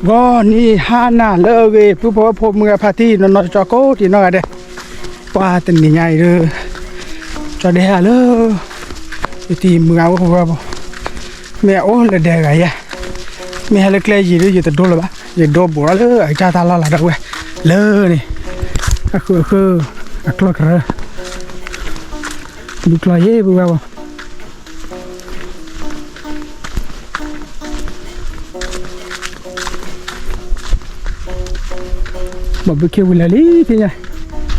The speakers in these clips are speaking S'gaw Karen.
ဂီၤနံၤဟါနၤလၢအဂ့ၤ ပုၢ်ဖိဝဲၢ်ဖိမုၢ်ဂၤဖါတံၢ် နီၢ်နီၢ်ကၠီကိးတံၢ်နီၢ်ဂၤဒဲး, ပှၤတနံၤညါအံၤဒီး ကၠီဒဲဟဲလၢ ယတံၤမုၢ်ဂၤအိၣ်ဝဲပူၤ, မ့ၢ်အအိၣ်လၢဒဲဂၤယဲ, မ့ၢ်ဟဲလၢကျဲယံၤဒီး ယတဒိလၢၤဘၣ်, ယဒိဘူးဒီးလၢအကစၢ်တၢ်လီၢ်လီၤဒီးဝဲ, လၢန့ၣ်, အဃုအဃု, အကျီၢ်ကရၢ, ဒုးကျီၢ်ယဲၢ်ပုၢ်ဝဲၢ်ပူၤ ဘီဘုခ့ဝံၤလၢာ်လံ ဖဲညါ, အိၣ်တ့ၢ်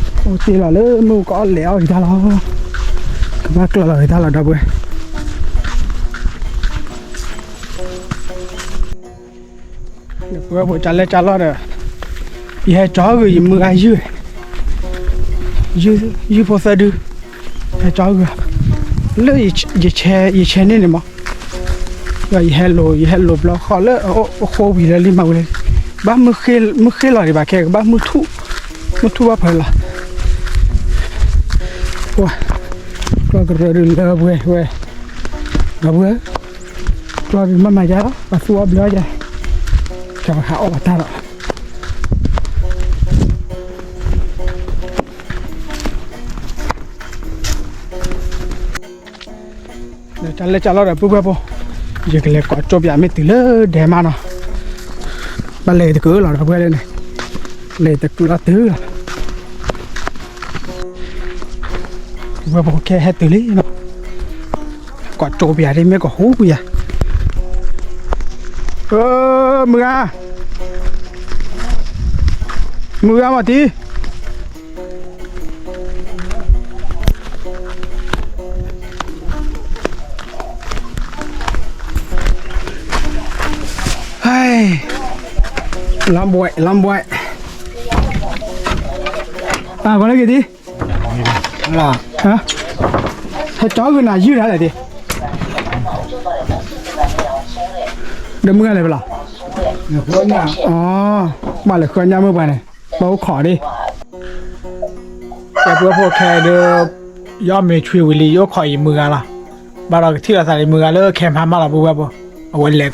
လီၤလၢမုၢ်ကအီၣ်လဲၤအီၣ်ဂ့ၤတၢ်လီၤ, ကဘၣ်ကျီၢ်လီၤဂ့ၤတၢ်လီၤဒီပုၢ်ဝဲၢ်, ဒီပုၢ်ဝဲၢ်ဖိကၢ်လဲၢ်ကၢ်လီၢ်ဒီး, ယဟဲကၠီဂုာ်ယမုၢ်ဂၤယုၢ်, ယုၢ်ဖိသၢဒု, ဟဲကၠီဂုာ်, လၢယဆဲးန့ၣ်န့ၣ်မး ဒီးယဟဲလိာ် ယဟဲလိာ်ဘျီဃီလၢအအိၣ်အဃိ ဝံၤလၢလံမၤဝံၤလၢလံ, ဘၣ်မုၢ်ဃ့လီၤဒံးဘၣ်ခဲ ကဘၣ်မုၢ်ထူၣ်, မုၢ်ထူၣ်ဘၣ်ဖၢလီၤ, ပှၤ, ကျီၢ်ကရၢဒုးလၢဝဲဝဲ, ဒီပုၢ်ဝဲၢ်, ကျီၢ်ဒုးမၤမၤယါလီၤ ပှၤသူအီၣ်ဘျၢယါ, ကဟးအီၣ်ဘၣ်တၢ်ဒီး ဒီးကၢ်လဲၢ်ကၢ်လီၢ်ဒီးပုၢ်ဝဲၢ်ဖိ, ယကလဲၤကိးကၠိပၠးမ့ၢ်တုၤလၢဒဲမးနီၤ, ဘၣ်လဲၤတကုာ်လီၤဒီပုၢ်ဝဲၢ်လၢန့ၣ်, လဲၤတကုာ်လီၤတုၤလီၤ, ပုၢ်ဝဲၢ်ဖိခဲဟဲတုၤလံနီၤ, ကိးကၠိပၠးဒ်မ့ၢ်ကဟူပူၤယၤ, မုၢ်ဂၤ, မုၢ်ဂၤမၤတံၢ် ဟဲ, လမ်းပွဲ, လမ်းပွဲ, အဂီၤလၢက့ၤဒံး, ဟဲကၠီဂုာ်နၤယုၢ်ဒၣ်လဲာ်ဒံး, ဒီးမုၢ်ဂၤလဲၤဖဲလဲၣ်, အီ, ဘၣ်လဲၤဃုအီၣ်ညၣ်မုၢ်ပှၤန့ၣ်, ဘၣ်အိၣ်ခိးဒံး ကဲပုၢ်ဝဲၢ်ဖိခဲဒီး, ယအီၣ်မ့ၤဆွံဝံၤလံ ယအိၣ်ခိးယမုၢ်ဂၤလီၤ, ဘၣ်ဒီးကထံၣ်လိာ်သးလၢမုၢ်ဂၤလၢခဲမါမးလီၤပုၢ်ဝဲၢ်ဖိ, အဝဲလဲၤ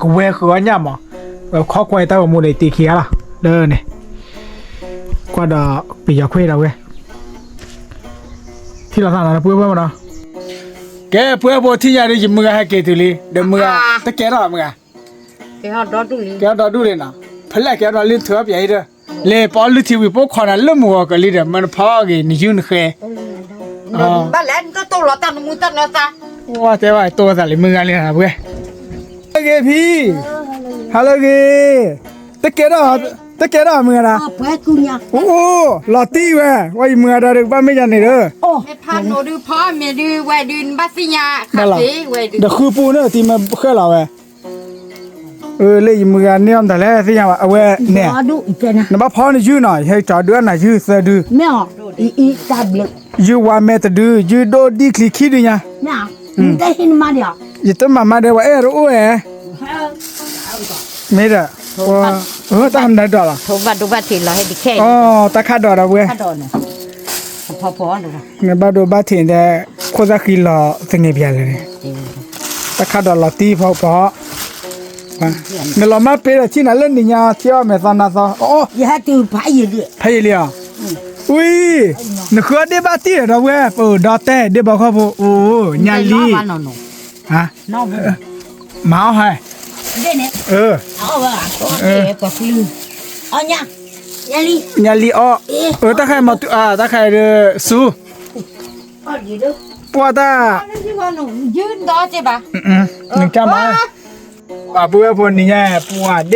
ကဝဲဃုအီၣ်ညၣ်မး, ဝဲခီကွဲတၢ်ဂီၤမူဒီးတ့ခံဂၤလီၤ, လၢန့ၣ်, ကွၢ်ဒီးပယီၤခွ့ဒီးဝဲ, ထံၣ်လိာ်သးနီၤပုၢ်ဝဲၢ်ဖိနီၤ, ကဲပုၢ်ဝဲၢ်ဖိထံၣ်ညါဒီး ယမုၢ်ဂၤဟဲက့ၤတုၤလံ ဒီးမုၢ်ဂၤ, တကဲထီၣ်မုၢ်ဂၤ ကဲထီၣ်ဒီဒူၣ်လံနီၤ, ဖဲလဲၣ်ကဲထီၣ်ဒီဒူၣ်လံ ထုးအီၣ်ပယၤအံၤဒီး, လဲၤပအီလုၢ်ထံဝံၤ ပအိၣ်ခိးနၤလၢမုၢ်ဂီၤကလံဒီး မ့ၢ်နဖီအီၣ်ဂ့ၤ နယုၢ်နဃဲ, ဘၣ်လဲၣ်နတတိၢ်လီၤတၢ်နမူတၢ်နသး, ဝဲတဲဘၣ်တိၢ်သးလံမုၢ်ဂၤလံနၤပှဲၤ, ဟဲလၢဂ့ၤဖံ, ဟဲလၢဂ့ၤ, တကဲထီၣ်, တကဲထီၣ်မုၢ်ဂၤဒၣ်, အိၣ်, လီၤတံၢ်ဝဲ, ဝဲယမုၢ်ဂၤဒီး ကဘၣ်မ့ၢ်ယၤန့ၣ်ဒီး, ဖးနိဒုးဖီမ့ၢ်ဒုးဝဲဒုး နဘၣ်သ့ၣ်ညါ, ဒီးဃုပူန့ၣ် တံၤမ့ၢ်ဃဲလီၤဝဲ လၢယမုၢ်ဂၤန့ၢ်အီၤမတၤလဲၣ်သ့ၣ်ညါဘၣ် အဝဲန့ၣ်, နဘၣ်ဖီနယုၢ်နီၤ ယဟဲကၠီဒုးအနၤယုၢ်သၢဒု, ယုၢ်ဝါမဲတဒု, ယုၢ်ဒိၣ်ဒံၣ်ချံခံဒုညါ, ယတမၤမၤဒီးဝဲအဲၣ်တအိၣ်ဝဲ, မ့ၢ်ဒီး, တၢ်ဟမနၤဒိးလီၤ, တၢ်ခးဒီးဒီးဝဲ နဘၣ်ဒိဘၣ်ထံးဒီး ခိၣ်သၣ်ဃံလီၤသန့ၤပျဲလဲၣ်, တၢ်ခးဒီးလီၤတံၢ်ဖီဖီ, နလီၤမၢ်ပ့ၤဒီးထံၣ်နၤလၢနံၤညါထံအီၣ်မဲာ်သီနါသီ, ဖးယံာ်လံဧါ, ဝံၤ, နဃုအီၣ်ဒ့ၣ်ဘၣ်တံၢ်ဒီးဝဲ ပဒီတဲဒ့ၣ်ဘီခီၣ်ဖိ, အိၣ်, ညၣ်လံ, မၤအီၣ်ဟဲ, ညၣ်လံအီၣ်, တၢ်ခါအံၤမၤ, တၢ်ခါအံၤဒီးဆူ, ပှၤတၢ်, နကမၤ, ပှၤပုၢ်ဝဲၢ်ဖိနံၤညါ ပှၤဒ့ၣ်ဒီ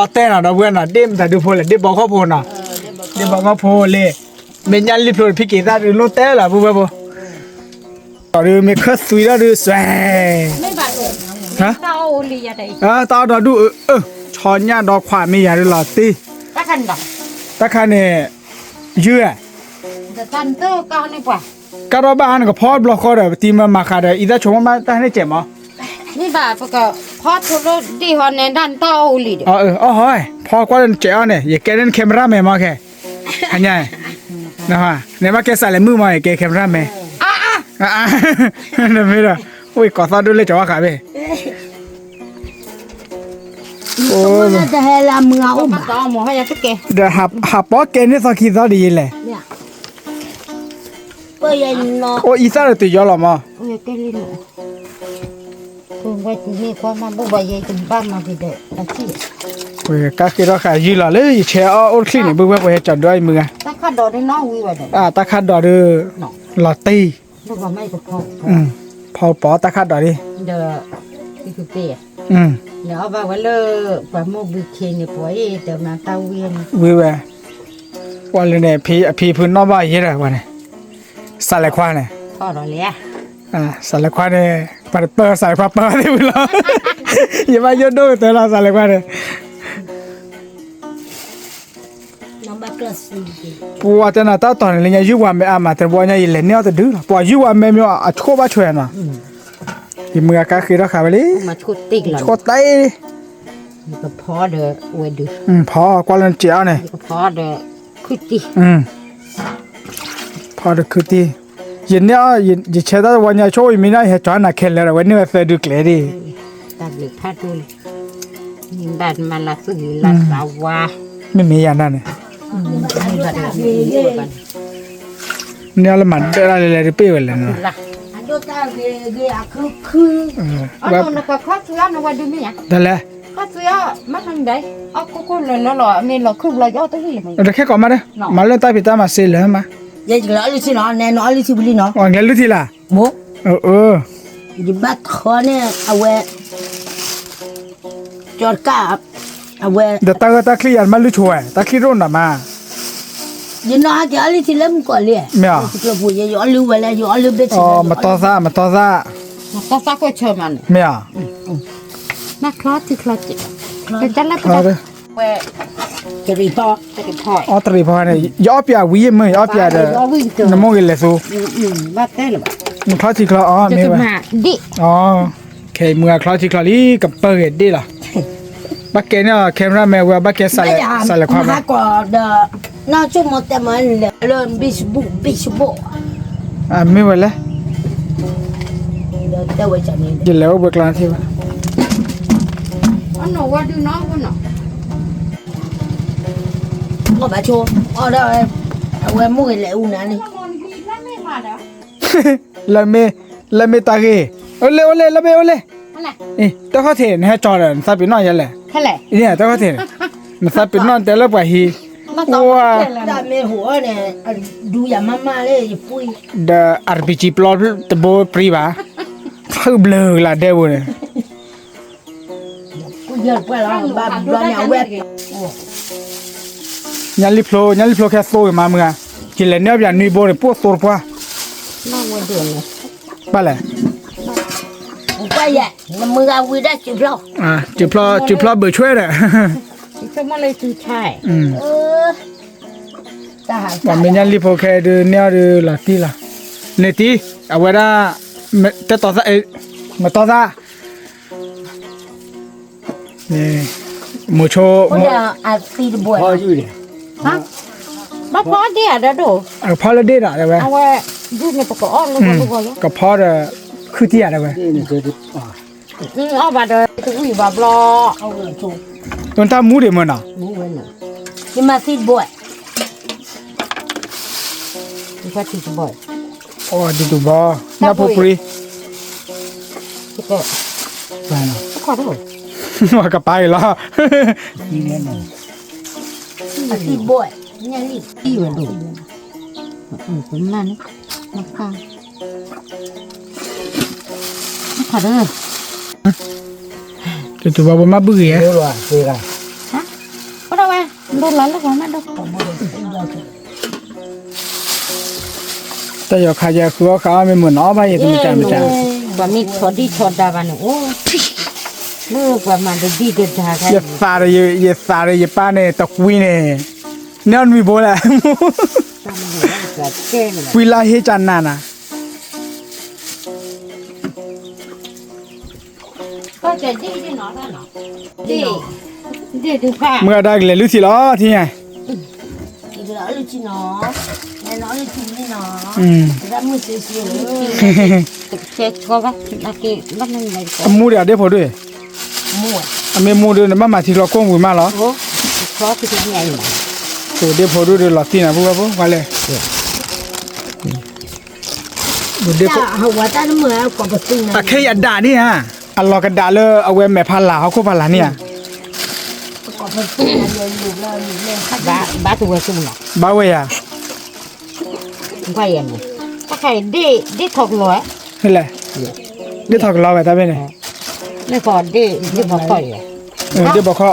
တဲနီၤ ဒီပုၢ်ဝဲၢ်နီၤ ဒ့ၣ်ဘီခီၣ်ဖိနီၤ, ဒ့ၣ်ဘီခီၣ်ဖိလံ, မ့ၢ်ညၣ်လံဖျိဖံက့ၤသၣ်ဒုးလိၣ်တဲလီၤ ပုၢ်ဝဲၢ်ဖိ, ဒီးမ့ၢ်ခၢၣ်သွံထီၣ်ဒုးစွဲ တၢ်အီၣ်ဒီဒူၣ်, ဆီညၣ်ဒီခွးမ့ၢ်ယၤဒုးလီၤတံၢ်, တၢ်ခါန့ၣ်, ယုၢ်, ကၢ်ထီၣ်ဘၣ်နကဖီဘျီဃီဒီး ပတံၤမၤမၤဃးဒီး အံသၣ်ဆိကမိၣ်မး တၢ်ဟဲန့ၣ်စဲးမး, မ့ၢ်ဘၣ်ပကဖီထိလိၣ်ဒ့ၣ်ဟီန့ၣ် တၢ်နတၢ်အီၣ်အိၣ်လံဒီး, အီၣ်ဟီ, ဖီကွၢ်လၢနစဲးအီၣ်န့ၣ် ယကဲလၢန cameraman မးခဲ, ဟါညါ, နဘၣ်ကဲစးလဲၤမုၢ်မး ယကဲ cameraman, နမ့ၢ်ဒီး, အိၣ်ကိးသီၣ်ဒိၣ်လၢကဝၢ်ဃးဘ့ၣ် အိၣ် တဟဲလၢမုၢ်အအိၣ်ဘၣ်, ဒီးဟးပီကဲန့ၢ်သီခံသီဒ်ယဲလဲၣ်, အိၣ်အံသၣ်ဒီးတယီလီၤမး, ကါဃ့ထီၣ်ဃာ်ယုၢ်လီၤလၢယဆဲးအီၣ်အိၣ်တချံၣ်န့ၣ် ဘုဝဲပှၤဟဲကၠီဒွးအံၤမုၢ်ဂၤ, တၢ်ခးဒိးဒုး လီၤတံၢ်, ဖီပီတၢ်ခးဒိးဒ်, ဒီးအဘၣ်ဝဲလၢပှၤမိၢ်ဘုခ့န့ၣ် ပှၤအံၤတမၤတၢ်ဝံၤန့ၣ် ဝံၤဝဲ, ပှၤလၢန့ၣ် အဖံဖုနီၣ်ဘၣ်ယဲဒီးပှၤန့ၣ်, စးလဲၤခွါန့ၣ်, စးလဲၤခွါန့ၣ် ပှၤတပၢၢ်စးလဲၤခွါပၢၢ်သ့ၣ်ဝံၤလီၤ, ယဘၣ်ယိၣ်ဒိၣ်ကတၢၢ်လီၤ စးလဲၤခွါန့ၣ် ပှၤတဲနၤတၢ်တီၤန့ၣ် လၢညါယုၢ်ပှၤမဲအါမး တဘျီညါယလဲၤန့ၢ်အီၣ်တဒုလီၤ ပှၤယုၢ်ပှၤမဲမ့ၢ်အဆိၣ်ဘၣ်ဆွဲနီၤ, ယမုၢ်ဂၤကါဃ့ထီၣ်ဃာ်ဝဲလံ, ဆိၣ်တ့ၢ်, ဖီကွၢ်လၢနစဲးအီၤန့ၣ်, ဖီဒီးခုတံၢ်, ယန့ၢ်အီၣ် ယဆဲးတၢ်တဝီညါဆိၣ်အံၤမ့ၢ်နီၤ ယဟဲကၠီနၤခဲလၢာ်ဒီး ဝဲန့ၢ်ဝဲသၢဒုကျဲဒၣ်, တၢ်ဘျုးဖးဒိၣ်လံ, ဘၣ်မၤလၤသူၣ်ဂ့ၤလၤသးဝါ, မ့မ့ၢ်ယၤနၤန့ၣ်, န့ၢ်အီၣ်လၢမၤဒၢၣ်တၢ်လဲၤလဲၤတပ့ၢ်ဝဲလဲၣ်န့ၣ်, တၢ်လဲၤ တခဲကိးမးဒီး မၤလၢတၢ်ဖံးတၢ်မၤစ့လၢမး, ယဲယကလဲၤအီၣ်လုၢ်ထံနီၤ, နဲနအီၣ်လုၢ်ထံဝံၤလံနီၤ, ယဘၣ်ထီန့ၢ်အဝဲ ကၠီတကၣ်, အဝဲ ဒီးတၢ်ဂၢၢ်တၢ်ချံယၤ နမၤလုၢ်ဆိဝဲ တၢ်ချံရိၣ်နီၤမး, ယနီၢ်ဟဲက့ၤအီၣ်လုၢ်ထံလၢမုၢ်ကီၢ်လံ, မ့ၢ်ဧါ, ယအီၣ်လုၢ်ဝဲလၢ ယအီၣ်လုၢ်ဘ့ၣ်ဆၢ, မတီသၣ် မတီသၣ်, မတီသၣ်ကိၣ်ဆၢမးန့ၣ်, မ့ၢ်ဧါ, နချီထံချီစဲး, ဝဲ အီတရံးဖီန့ၣ် ယအီၣ်ပၠးဝံၤယမ့ၢ် ယအီၣ်ပၠးဒီး နမိၢ်ဂ့ၤလဲၤသူ, နချီထံချီအီၤမ့ၢ်ဝဲ, ခဲအံၤမုၢ်ဂၤချီထံချီလံ ကပၢၢ်ဂ့ၤဒ့ၣ်လီၤ, ဘၣ်ကဲန့ၢ်အီၤ camera man ဝဲ ဘၣ်ကဲစးလဲၤခွါမး, မ့ၢ်ဝဲလဲၣ်, ယလဲၤအိၣ်ဘှံးကျါထံၣ်ဘၣ်, အီၣ်ဘၣ်ဆိ အီၣ်ဒၣ်ဝဲ, အဝဲမိၢ်ဂ့ၤလဲၤအူနၤန့ၣ်, လၢမ့ၢ်, လၢမ့ၢ်တၢ်ဂ့ၢ်, အိၣ်လၢ အိၣ်လၢ လၢမ့ၢ်အိၣ်လၢ, တၢ်ခီၣ်ထံး နဟဲကၠီဒီး နသးပ့ၤနီၣ်ယဲလဲၣ်, တၢ်ခီၣ်ထံးန့ၣ်, နသးပ့ၤနီၣ်တဲလၢပှၤဟံး, ဒီး RPG ပျီတဘိပြံဘၣ်, ထုးဘျုးကလးဒဲပူၤန့ၣ် ညါလံဖျိ ညါလံဖျိခဲသိဂ့ၤမးမုၢ်ဧါ, ယလဲၤန့ၢ်အီၣ်ပၠးနွံဘိန့ၣ် ပိၢ်သိတပှၢ်, ဘၣ်လဲၣ်, နမုၢ်ဂၤဝံၤဒၣ်စုဖျီ, စုဖျီဘုးဆွဲဒီး, ပှၤမ့ၢ်ညါလံဖျိခဲဒုးန့ၢ်အီၣ်ဒုးလီၤတံၢ်လီၤ, န့ၢ်တံၢ်, အဝဲဒၣ်, တတီၤသၣ်, မတီၤသၣ် မိၤဆိ, ဘၣ်ဖီဒ့ၣ်ဧါဒီးဒိၣ်, ကဖီလၢဒ့ၣ်ဒီးဝဲ, ကဖီဒီး ခုတံၢ်ဧါဒီးဝဲ, အီၣ်ဘၣ်ဒီးတဝံၣ်ဘၣ်ဘျီ, တၢ်မူဒံးမ့ၢ်နီၤ, ယမၤသံတဘိ, ယဖးထံတဘိ, ဒ်တဘီ, ညၣ်ဖိပြံ ကပာ်အံၤလီၤ, အသံဘိ, ညၣ်လံ, သံဝဲဒိၣ်, ပမၤန့ၣ်, ခါဒီး, တတူၢ်ဘၣ်ပမၤဘုၣ်ဂ့ၤဧါ, ပဒိၣ်ဝဲ, ဒိၣ်လီၤလၢပှၤမၤဒိၣ် တၢ်ယီၤခါယဲဃုအီၣ်ဃုအီၣ်မ့ၢ်မုာ်နီၤဘၣ်ယဲတမ့ၢ်တၢ်မ့ၢ်တၢ်, ပှၤမ့ၢ်ဆီဒံၣ်ဆီဒါဘၣ်န့ၣ်အိၣ်, လၢပှၤမၤတဒံၣ်တဒါ, ယသးဒီးယပၢ်န့ၣ် တကွံန့ၣ်, န့ၢ်အီၣ်နွံဘိလဲၣ်, ကွံလါဟ့ကနၤနၤ မုၢ်ဂၤဒၣ်ကလဲၤလုၢ်ထံလီၤ ထံၣ်ညါ, အမူဒံးအဒ့ဖိဒွဲၣ်, အမူဝဲ အမ့ၢ်မူဒုး နဘၣ်မၤထံချီကိၢ်ဝံၤမးလီၤ. ဒ့ဖိဒုးဒုးလီၤတံၢ်နၤ ပုၢ်ဝဲၢ်ဖိ ကွၢ်လဲၣ်. အခဲအံၤအဒးန့ၣ်ဧါ, အလီၤကဒးလၢအဝဲမဲာ်ဖးလၢ် ဟီၣ်ခိၣ်ဖးလၢ်န့ၣ်ဧါ. ဘၣ်ဝဲယၤ ဒ့ၣ်ထီၣ်ကလီၤဝဲ တၢ်ဖဲန့ၣ်, ဒ့ၣ်ဘီခီၣ်,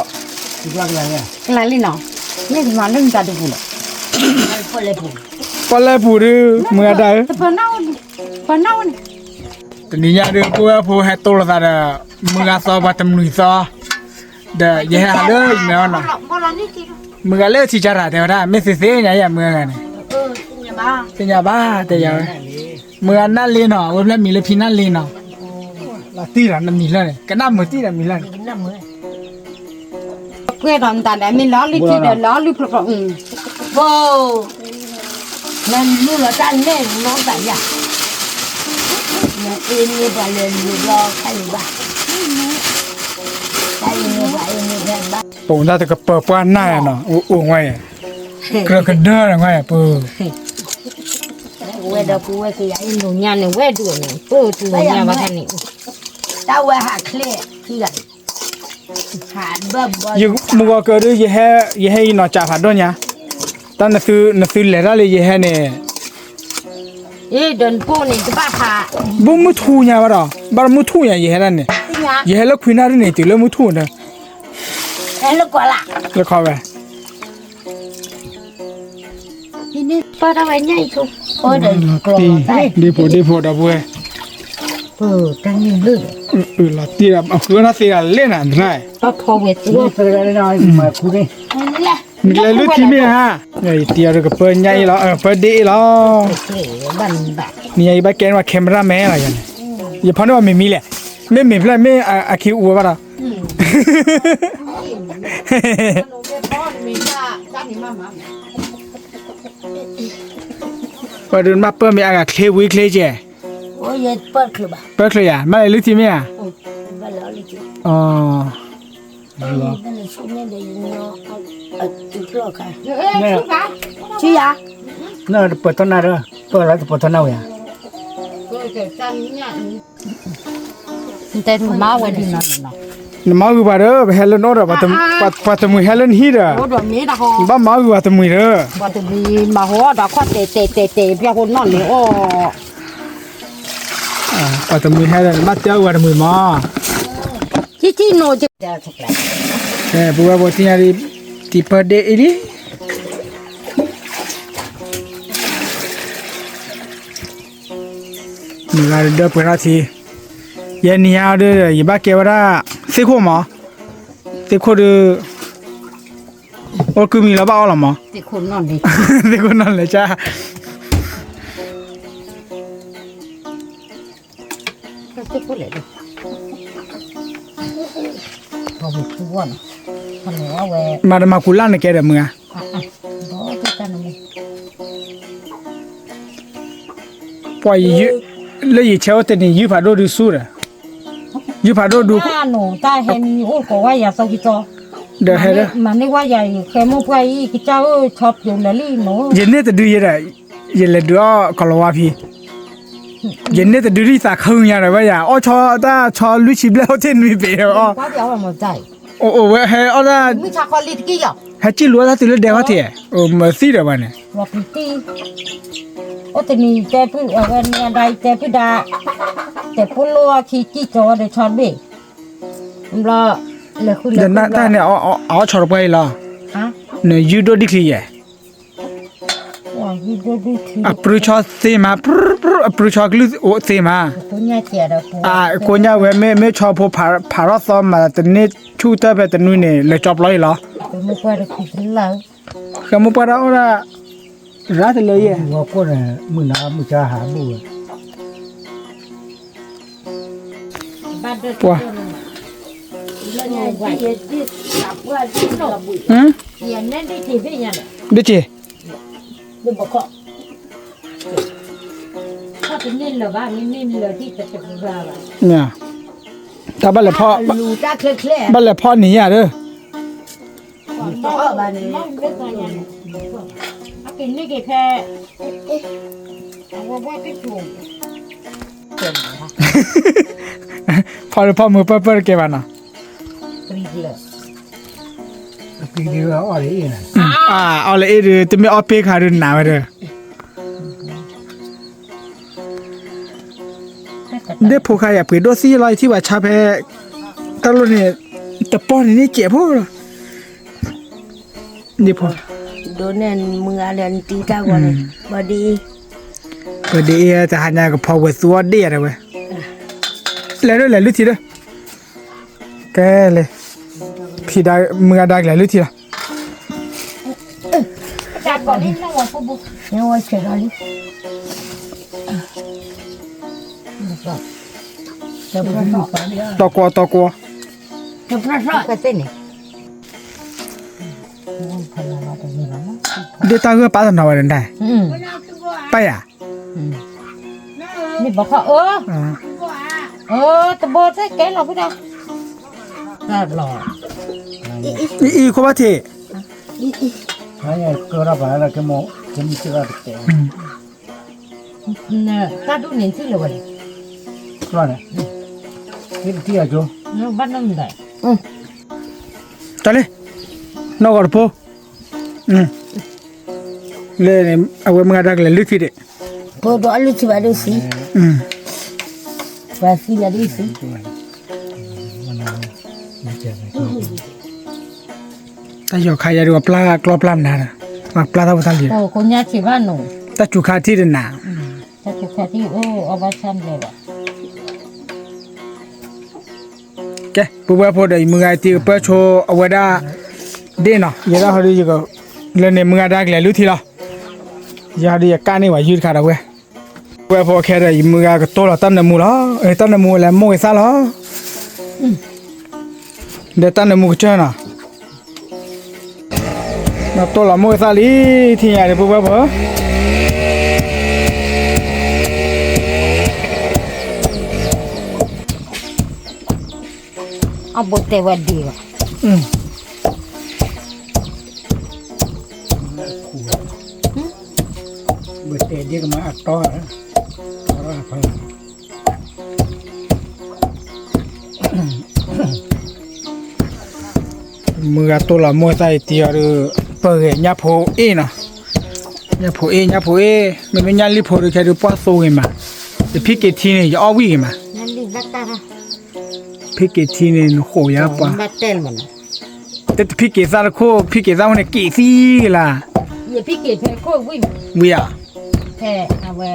ကလၤလံနီၤ, မ့ၢ်မၤလၢမတၤတပူၤလဲၣ်, ပီၣ်လဲၣ်ပူၤဒုး မုၢ်ဂၤဒၣ်ဧၢ, တနံၤညါဒုး ပုၢ်ဝဲၢ်ဖိဟဲတိၢ်လိာ်သးဒီး မုၢ်ဂၤသီပှၤတမှံၤသီ, ဒီးယဟဲဟးလၢယမဲာ်အီၤနီၤ, မုၢ်ဂၤလၢထံကၢ်တၢ်တဲဝဲဒၣ် မ့ၢ်သ့သ့ညါယၤ မုၢ်ဂၤန့ၣ်, သ့ၣ်ညါဘၣ်တဲယၤဝဲ, မုၢ်ဂၤနၢ်လ့နီၤ အဝဲဖျဲၣ်မံၤလၢဖံနၢ်လ့နီၤ, လီၤတံၢ်ဒီးနမံၤလၢန့ၣ် ကနၣ်မုာ်တံၢ်ဒီးမံၤလၢန့ၣ် ကွဲးဒီးမတၤဒီး မ့ၢ်လီၤလုၢ်ထံဒီးလီၤလုၢ်ဖျိဖျိ, ဘိ, နလူလီၤတၢ်နဲၣ်နီတၢ်ယၤ, နအ့န့ၢ်ပှၤလဲၤလူၤဘျီခါအံၤဘၣ်, တၢ်အ့န့ၢ်ပှၤအ့န့ၢ်ဖဲဘၣ်, ပအိၣ်တၢ်တကပၤပှၢ်နၢ်နီၤ အိၣ်ဝဲယဲ, ကြၢးကဒၢနဝဲယဲပူၤ, ဝဲဒီးပူၤဝဲကယၤအ့ၣ်လိာ်ညါန့ၣ် ဝဲဒုးန့ၣ် ပၢၢ်တူၢ်လိာ်ညါဘၣ်ခါန့ၣ်, တၢ်ဝဲဟးချ့ခံဂၤ ယမုၢ်ဂီၤကၢၤဒုး ယဟဲအံၤနီၢ်ကၠးဖးဒိၣ်ညါ, တၢ်နသုလဲၤတၢ်လၢယဟဲန့ၣ်, ဘၣ်မုၢ်ထူၣ်ညါဘၣ်ဒီး ဘၣ်မုၢ်ထူၣ်ညါ ယဟဲဒၣ်န့ၣ်, ယဟဲလၢခွံနၣ်ရံၣ်န့ၣ် တုၤလၢမုၢ်ထူၣ်န့ၣ်, လၢခီဝဲ ပၢ်တၢ်ဝဲညၣ်အံၤဆိ, ဒ့ဖိဒ့ဖိဒီပုၢ်ဝဲၢ်, လီၤတံၢ်ဒီး အဃုအီၣ်တၢ်သ့ဂၤလဲၣ်နၤ တနၤ, နကလဲၤလုၢ်ထံမ့ၢ်ဧါ, ယတံၤအီၤဒီးကပၢညၣ်အ့ၣ်လီၤ ပၢဒ့အ့ၣ်လီၤ, နယၤအံၤဘၣ်ကဲန့ၢ်ဝဲ cameraman လီၤယၤန့ၣ်, ယဖီန့ၢ်ဝဲမ့ၢ်မံၤလဲၣ်, မ့ၢ်မ့ၢ်ဖျဲၣ်မ့ၢ်အခံအူဝဲဘၣ်ဒီး ပှၤဒုးနဘၣ်ပၢၢ်မ့ၢ်အဂၤချ့ဝံချ့ကဲ, ပၢၢ်ချ့ယၤ ဘၣ်လဲၤလုၢ်ထံမ့ၢ်ဧါ, ဆူယၤ, တပၢၤထီၣ်နၢ်ဒီး ပၢၢ်လၢတပၢၤထီၣ်နၢ်ဝဲဧါ, နတဲမၤဝဲဒ်နီၤ, နမၤဂုာ်ပှၤဒီး ပဟဲလၢနအိၣ်ဒီး ပှၤတမှံၤဟဲလၢနဟံၣ်ဒီး, ဘၣ်မၤဂုာ်ပှၤတမှံၤဒီး, ပှၤတမှံၤမၤဟီဒီးခီၣ်တဲာ်တဲာ်တဲာ်တဲာ် ပျၢ်ဖိနီၣ်န့ၣ်အီၣ်, ပှၤတမှံၤဟဲဒီး နဘၣ်တဲအီၤပှၤတမှံၤမး, ပဝဲပှၤသ့ၣ်ညါဒ် တံၤပၢၢ်ဒ့အ့ၣ်လံ မုၢ်ဂၤဒၢပှဲၤထီၣ်ထံ, ယဲနံၤညါဒီး ယဘၣ်ကဲဝဲဒၣ် သ့ၣ်ခိၣ်မး, သ့ၣ်ခိၣ်ဒီး အိၣ်ကုမံၤလီၤဘၣ်အီၣ်လီၤမး, သ့ၣ်ခိၣ်နီၣ်လဲၤကၢ် မၤတမၤကူလၢ်နကဲဒီးမုၢ်ဧါ, ပှၤ လၢယဆဲးအိၣ်တနံၤ ယုၢ်ဖးဒိၣ်ဒုးဆူဒီး, ယုၢ်ဖးဒိၣ်ဒုး, တၢ်ဟဲမံၤအိၣ်ကိးဝဲယၤစီၤကံၢ်စီၤ, ဒီးဟဲလၢ မၤန့ၢ်ဝဲယၤအံၤ ဃဲမိၢ်ပှၢ်အံၤ ကစၢ်အိၣ်ဆီပျိလၢာ်လံမ့ၢ်, ယန့ၢ်တဒုယဲဒီး, ယလဲၤဒုးအီၣ်ကီၤလၤဝါဖံ, ယန့ၢ်တဒုဒ်သးခုညါဒီးဝဲယၤ အီၣ်ဆီတၢ်ဆီလွံၢ်ဆံဘျဲၣ်အိၣ်တ့ၢ်နွံပ့ၤဒီးအီၣ် အိၣ်ဝဲဟဲအီၣ်တၢ်, ဟဲစံၣ်လူၤအီၣ်တၢ်တုၤလၢဒဲးခီၣ်ထံး, အိၣ်မၤသံဒီးဝဲန့ၣ်, အိၣ်တနံၤတဲပုၢ် အဝဲန့ၣ်အဒၣ်အံၤတဲပုၢ်ဒၣ်, တဲဖိလိအခံစံၣ်ကၠီဝဲဒီးဆီတဘ့ၣ်, ဘျီ, တၢ်န့ၣ် အအီၣ်ဆီတပှၢ်အံၤလီၤ, နယုၢ်ဒိၣ်ဒံၣ်ချံယဲၢ် အပြုဆီသ့မး, အပြုဆီကလုၢ်သ့မး, ကိညၣ်ဝဲ မ့ၢ်ဆီဖိဖးထီၣ်သီမးတန့ၢ်ဆူၣ်တၢ်ဖဲတနွံန့ၣ် လဲၤကၠီပျီအံၤလီၤ, ဃဲမိၢ်ပှၢ်ဒၣ်အိၣ်ဒၣ်, ရၣ်တလၢယဲၢ်, ပှၤ ဒ့ၣ်က့ၤ, မ့ၢ်, တၢ်ဘၣ်လဲၤဖီၣ်, ဘၣ်လဲၤဖီၣ်နံၤယၤဒီး, ဖီၣ်လၢဖီၣ်မုာ်ပၢၢ်ပၢၢ်တကဲဘၣ်နီၤ, အီၣ်လၢအ့ၣ်ဒီး တမ့ၢ်အီၣ်ပ့ၢ်ခါဒီးနးဝဲဒီး ဒ့ၣ်ဖိခါယၤပှ့ၤဒိၣ်သံလီၤ ယထံၣ်ဘၣ်ဆါဖဲ တၢ်လိၣ်န့ၣ် တပီၢ်န့ၣ်န့ၣ်ကဲးဖိလီၤ, ဒ့ၣ်ဖိ, ဒိၣ်န့ၣ်မုၢ်ဂၤလၢနတံၤတၢ်ဂီၤန့ၣ် ဘၣ်ဒ့ၣ်အ့ၣ်, ဘၣ်ဒ့ၣ်အ့ၣ် တဟါညါကဖီဝဲသူအီၣ်ဒ့ၣ်ယၤဒၣ်ဝဲ, လဲၤဒၣ်လဲၤလုၢ်ထံဒီး, ကဲလဲၣ်, ဖံဒါ မုၢ်ဂၤဒါကလဲၤလုၢ်ထံလီၤ တီကွီတီကွီ, ဒ့ၣ်တၢ်ဂၢၢ်ပာ်တနီၤဝဲဒၣ်, ပၢ်ယၤ, မ့ၢ်ဘီခီအၢ, တဘိသ့ၣ်ကဲလီၤဖုဒါ, အံၤအံၤခိၣ်ဘၣ်ထံး, ကဲထီၣ်ပှၤလၢကမူၣ်ကဲမူၣ်စ့ၢ်ကီးတတဲ, တၢ်ဒူၣ်န့ၣ်ထံၣ်လၢၤဝဲလဲၣ်, ဘၣ်နီၢ်မုၢ်ဒီး, တၢ်လံ, နီၢ်ဂီၤတဖိ, လၢန့ၣ် အဝဲမုၢ်ဂၤဒါကလဲၤလုၢ်ထံဒံး, ဖိဒိၣ်အလုၢ်ထံဘၣ်ဒုးသံ, ပှၤသံဘၣ်ဒုးသံ, တၢ်ယီၤခါယၤဒုးပျၢ်ကျီပျၢ်မနုၤဒီး, ပျၢ်တၢ်ဖိတၢ်လံၤ, တၢ်စူၤခါထံၣ်တနၤ, တၢ်စူၤခါထံၣ်အီၣ်ဘၣ်ဆၣ်ဘျဲၣ်ဘၣ် ကဲ ပုၢ်ဝဲၢ်ဖိဒီး ယမုၢ်ဂၤတံၤကပၢၢ်ဆိအဝဲဒၣ် ဒ့ၣ်နီၤ ယဲဒၣ်ဟီဒုးယက လၢန့ၣ်မုၢ်ဂၤဒါကလဲၤလုၢ်ထံလီၤ, ယဲဟီဒုးယကၣ်န့ၢ်ဝဲယုၢ်တခါဒီးဝဲ, ပုၢ်ဝဲၢ်ဖိခဲဒီး ယမုၢ်ဂၤကတိၢ်လီၤတၢ်နၢမူလီၤ, တၢ်နၢမူလဲၤမိၢ်ဂ့ၤသၣ်လီၤ, ဒီးတၢ်နၢမူကစၢၢ်နီၤ နတိၢ်လီၤမိၢ်သၣ်လံ ထံၣ်ညါဒီးပုၢ်ဝဲၢ်ဖိ, အဘိတဲဝဲဒ်လီၤ, ဘိတဲဒ်ကမၤအတီ, မုၢ်ဂၤတိၢ်လီၤမိၢ်သၣ်အံၤတံၤအီၤဒီး ပဂဲၤညၣ်ဖိအ့ၣ်နီၤ, ညၣ်ဖိအ့ၣ် ညၣ်ဖိအ့ၣ် မ့မ့ၢ်ညၣ်လံၣ်ဖိဒီးခဲဒုးပှၢ်သိဂ့ၤမး, ယဖံက့ၤထံန့ၣ် ယအီၣ်ဝံၣ်ဂ့ၤမး, ဖံက့ၤထံန့ၣ် နဃိးယၤပှၤ, တဖံက့ၤသၣ်တခိၣ် ဖံက့ၤသၣ်ဖိန့ၣ်က့ၤသံဂ့ၤလၢ်, ဝံၣ်ဧါ, ကဲ ကၢ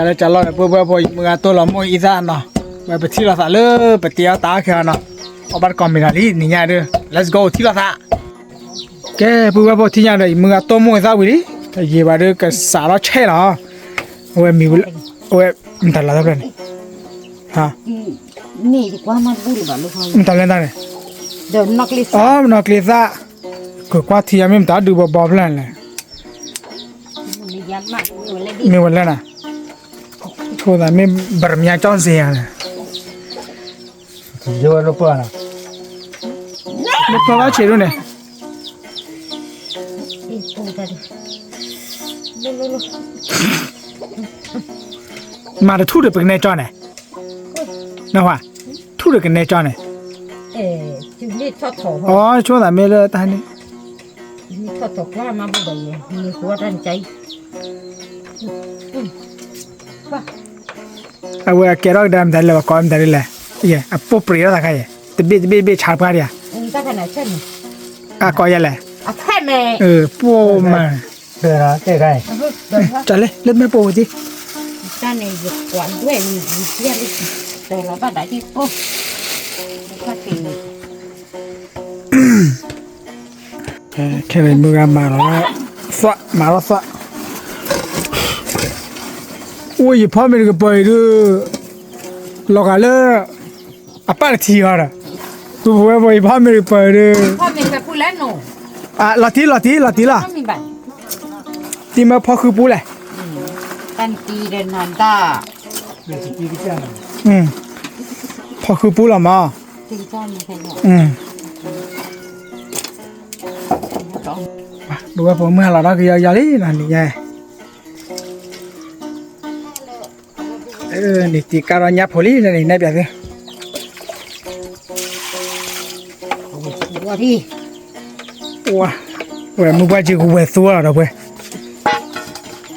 ်လၢကၢ်လီၢ်န့ၣ် ပုၢ်ဝဲၢ်ဖိ ယမုၢ်ဂၤတိၢ်လီၤမိၢ်အံသၣ်နီၤ, ဝဲပထံၣ်လိာ်သးလၢပတဲအီၣ်တၢ်အီၣ်ခဲအီၤနီၤ, အီၣ်ဘၣ်တကိးမံၤလီၤလံ နံၤညါဒီး let's go ထံၣ်လိာ်သး, ကဲ ပုၢ်ဝဲၢ်ဖိထံၣ်ညါဒီး ယမုၢ်ဂၤတိၢ်မိၢ်အံသၣ်ဝံၤလံ, ယံာ်ဘၣ်ဒီးကစးထီၣ်ဆဲးလီၤ, အဝဲမံၤ, အဝဲ မတၤလီၤတဖျၢၣ်န့ၣ်, မတၤလၢတၢ်န့ၣ်, အီ မနီၢ်ကျ့သၣ်, ကကွၢ်ထံယၤမ့ၢ်မတၤဒုးဘီဘီဖျၢၣ်န့ၣ်လဲၣ်, မ့ၢ်ဝဲလၢနၤ, ဆိသးမ့ၢ်ဘရမၠါကၠီၣ်စ့ယၤန့ၣ်, လၢပၢဘၣ်ဆံးဒိၣ်န့ၣ်, မၤတထူၣ်ဒီးပကနဲကၠီၣ်န့ၣ်, နၢ်ဟူ, ထူၣ်ဒီးကနဲကၠီၣ်န့ၣ်, အီ ဆိသးမ့ၢ်လၢတၢ်န့ၣ် အဝဲအကဲထီၣ်ကဒါမတၤလဲၣ် ပှၤကိးမတၤဒ်လဲၣ်, အပိၢ်ပြ့းထီၣ်သးခါအံၤ တဘ့ၣ်တဘ့ၣ်တဘ့ၣ်ဆါပှၢ်ဒံးဧါ, အကိးယဲလဲၣ်, ပိၢ်မး, တၢ်လဲၣ် လၢမဲာ်ပိၢ်ဝဲသ့ၣ်, တၢ်န့ၣ်ယကွၢ်ဒွဲၣ်န့ၣ်ယံၤယံၤလံ, ခဲအံၤမုၢ်ဂၤမၤလီၤ, သွၣ်မၤလီၤသွၣ်, အိၣ်ယဖီမ့ၤတကပၤအံၤဒုး, လီၤဂာ်လၢ, အပၢ်တထံၣ်အီၤဒီး, ပုၢ်ဝဲၢ်ဖိယဖီမ့ၤတကပၤအံၤဒုး, ဖီမ့ၤတကပၤလၢနအိၣ် လီၤတံၢ် လီၤတံၢ် လီၤတံၢ်လီၤ, တံၢ်မၢဖီဃုပူလဲၣ်, ဖီဃုပူလီၤမး, ဒုးဝဲဖိမုၣ်ဟးလီၤဒီးကယီယီလံနီၤန့ၣ်, န့ၣ်တံၤကါဒီးညၣ်ဖိလံန့ၣ် နဲၣ်ပၠးသု, ဝဲမုၢ်ပှၢ်က့ၤကဝဲၤသူလီၤဒီးပှဲၤ,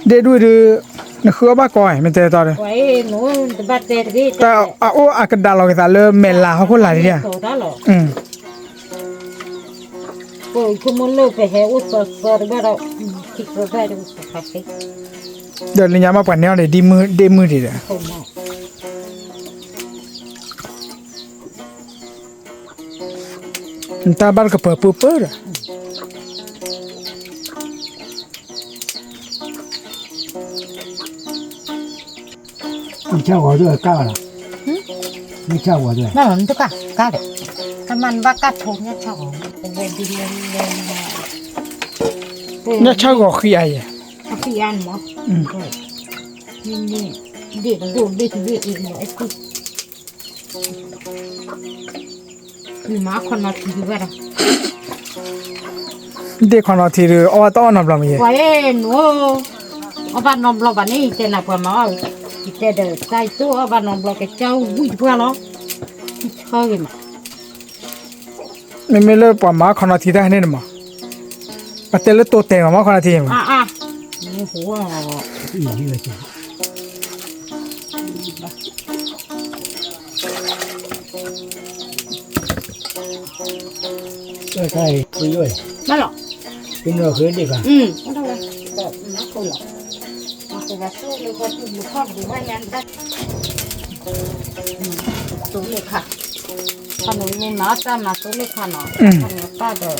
ဒ့ၣ်ဒွံၣ်ဒုး, နဃုအီၣ်ဘၣ်ကီမ့ၢ်တဲတီဒီး, တၢ်အအိၣ်အကဒါလီၤကသးလၢမဲာ်လးဟီၣ်ခိၣ်လာ်ဒ်န့ၣ်, ဒီးလၢညါမ့ၢ်ပှၤန့ၢ်အီၤန့ၣ် ဒ့ၣ်မုၢ်ဒံးဒီး, နတၢ်ဘၣ်တကပၤပၢပၢဒီး, မ့ၢ်ဆၣ်ဂီၤဒၣ်ကၢ်လီၤ, မ့ၢ်ဆၣ်ဂီၤဒၣ်, နတကၢ်ကၢ်ဒီး, တမ့ၢ်နဘၣ်ကၢ်ဖိညၣ်ဆၣ်ဂီၤ, ညၣ်ဆၣ်ဂီၤဃံအါယဲ, ဃံအါန့ၣ်မး, ဒ့ၣ်ဒိၣ်ဒ့ၣ်တဘ့ၣ်အံၤလီၤ, မၤခီနီၤထံဒံးဘၣ်ဒီး, ဒ့ၣ်ခီနီၤထံဒုး အီၣ်ဘၣ်တအီၣ်နီတဘျီမ့ၢ်ယဲ, ပှၤအဲၣ်နအိၣ်, အီၣ်ဘၣ်နီတဘျီဘၣ်န့ၣ် ယတဲနၤပှၤမၤအီၣ်, ယတဲဒီးတၢ်အံၤတအိၣ်အီၣ်ဘၣ်နီတဘျီ ကစၢ်ဝံၣ်တပှၢ်လီၤ, ထံဆၢဂ့ၤမး မ့မ့ၢ်လၢပှၤမၤခီနီၤထံတၢ်ဟဲန့ၣ်မး, ပတဲလၢတိတဲာ်မး မၤခီနီၤထံမး, သိလ့ၣ်ခါ, ခီန့ၣ်မ့ၢ်မၤအီၣ်တၢ်မၤသိလ့ၣ်ခါနီၤ, ခီန့ၣ်ပၢ်ဒီး,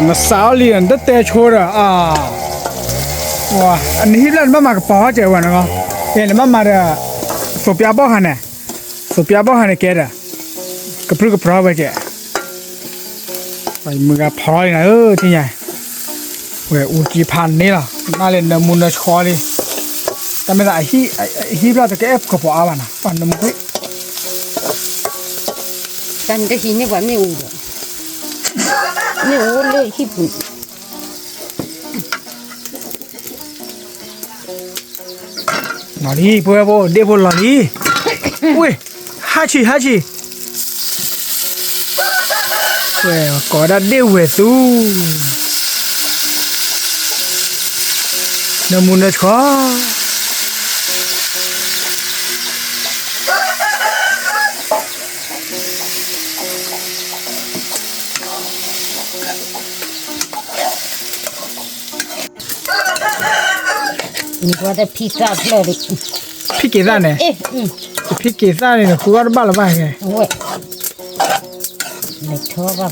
နစးအီၣ်လံဒီး နတတဲဆိဒီး, နဟံၣ်ဘျၣ်နဘၣ်မၤကပီၤဟီၣ်ကဲးဝဲနီၤ, နဘၣ်မၤဒီး, သိးပျါဘီၣ်ဟါန့ၣ်, သိးပျါဘီၣ်ဟါန့ၣ်ကဲဒီး, ကပြုၢ်ကပြီဝဲကဲး မုၢ်ဂၤဖီထီၣ်လံနၤဧၢ ထံၣ်ညါ, ဝဲအူကံဖးန့ၣ်လီၤ နၢ်လၢနၢမူနၢဆှီလံ, တၢ်မ့ၢ်သးအဟံၣ်ဘျီတကအဲၣ်ကပီၤအါဘၣ်နီၤ ပှၤနၢမူခွံ, တၢ်မ့ၢ်တဟံးန့ၢ်ပှၤမ့ၣ်အူဒီး, မ့ၣ်အူလၢဟံၣ်ပူၤ လီၤလံ ပဝဲဖိ ဒ့ၣ်ဖိလီၤလံ, ဝ့ၢ်, ဟါဆံး ဟါဆံး, ဝဲကိးဝဲဒၣ်ဒ့ၣ်ဝဲၢ်သူ, နၢမူနၢဆှီ နကွၢ်တဖံးသၣ်ဖျၢၣ်လံ, ဖံးက့ၤသၣ်န့ၣ်, တဖံးက့ၤသၣ်န့ၣ် နဃုအီၣ်တဘၣ်လၢၤဘၣ်, လဲၤထီဘၣ်ဘၣ်,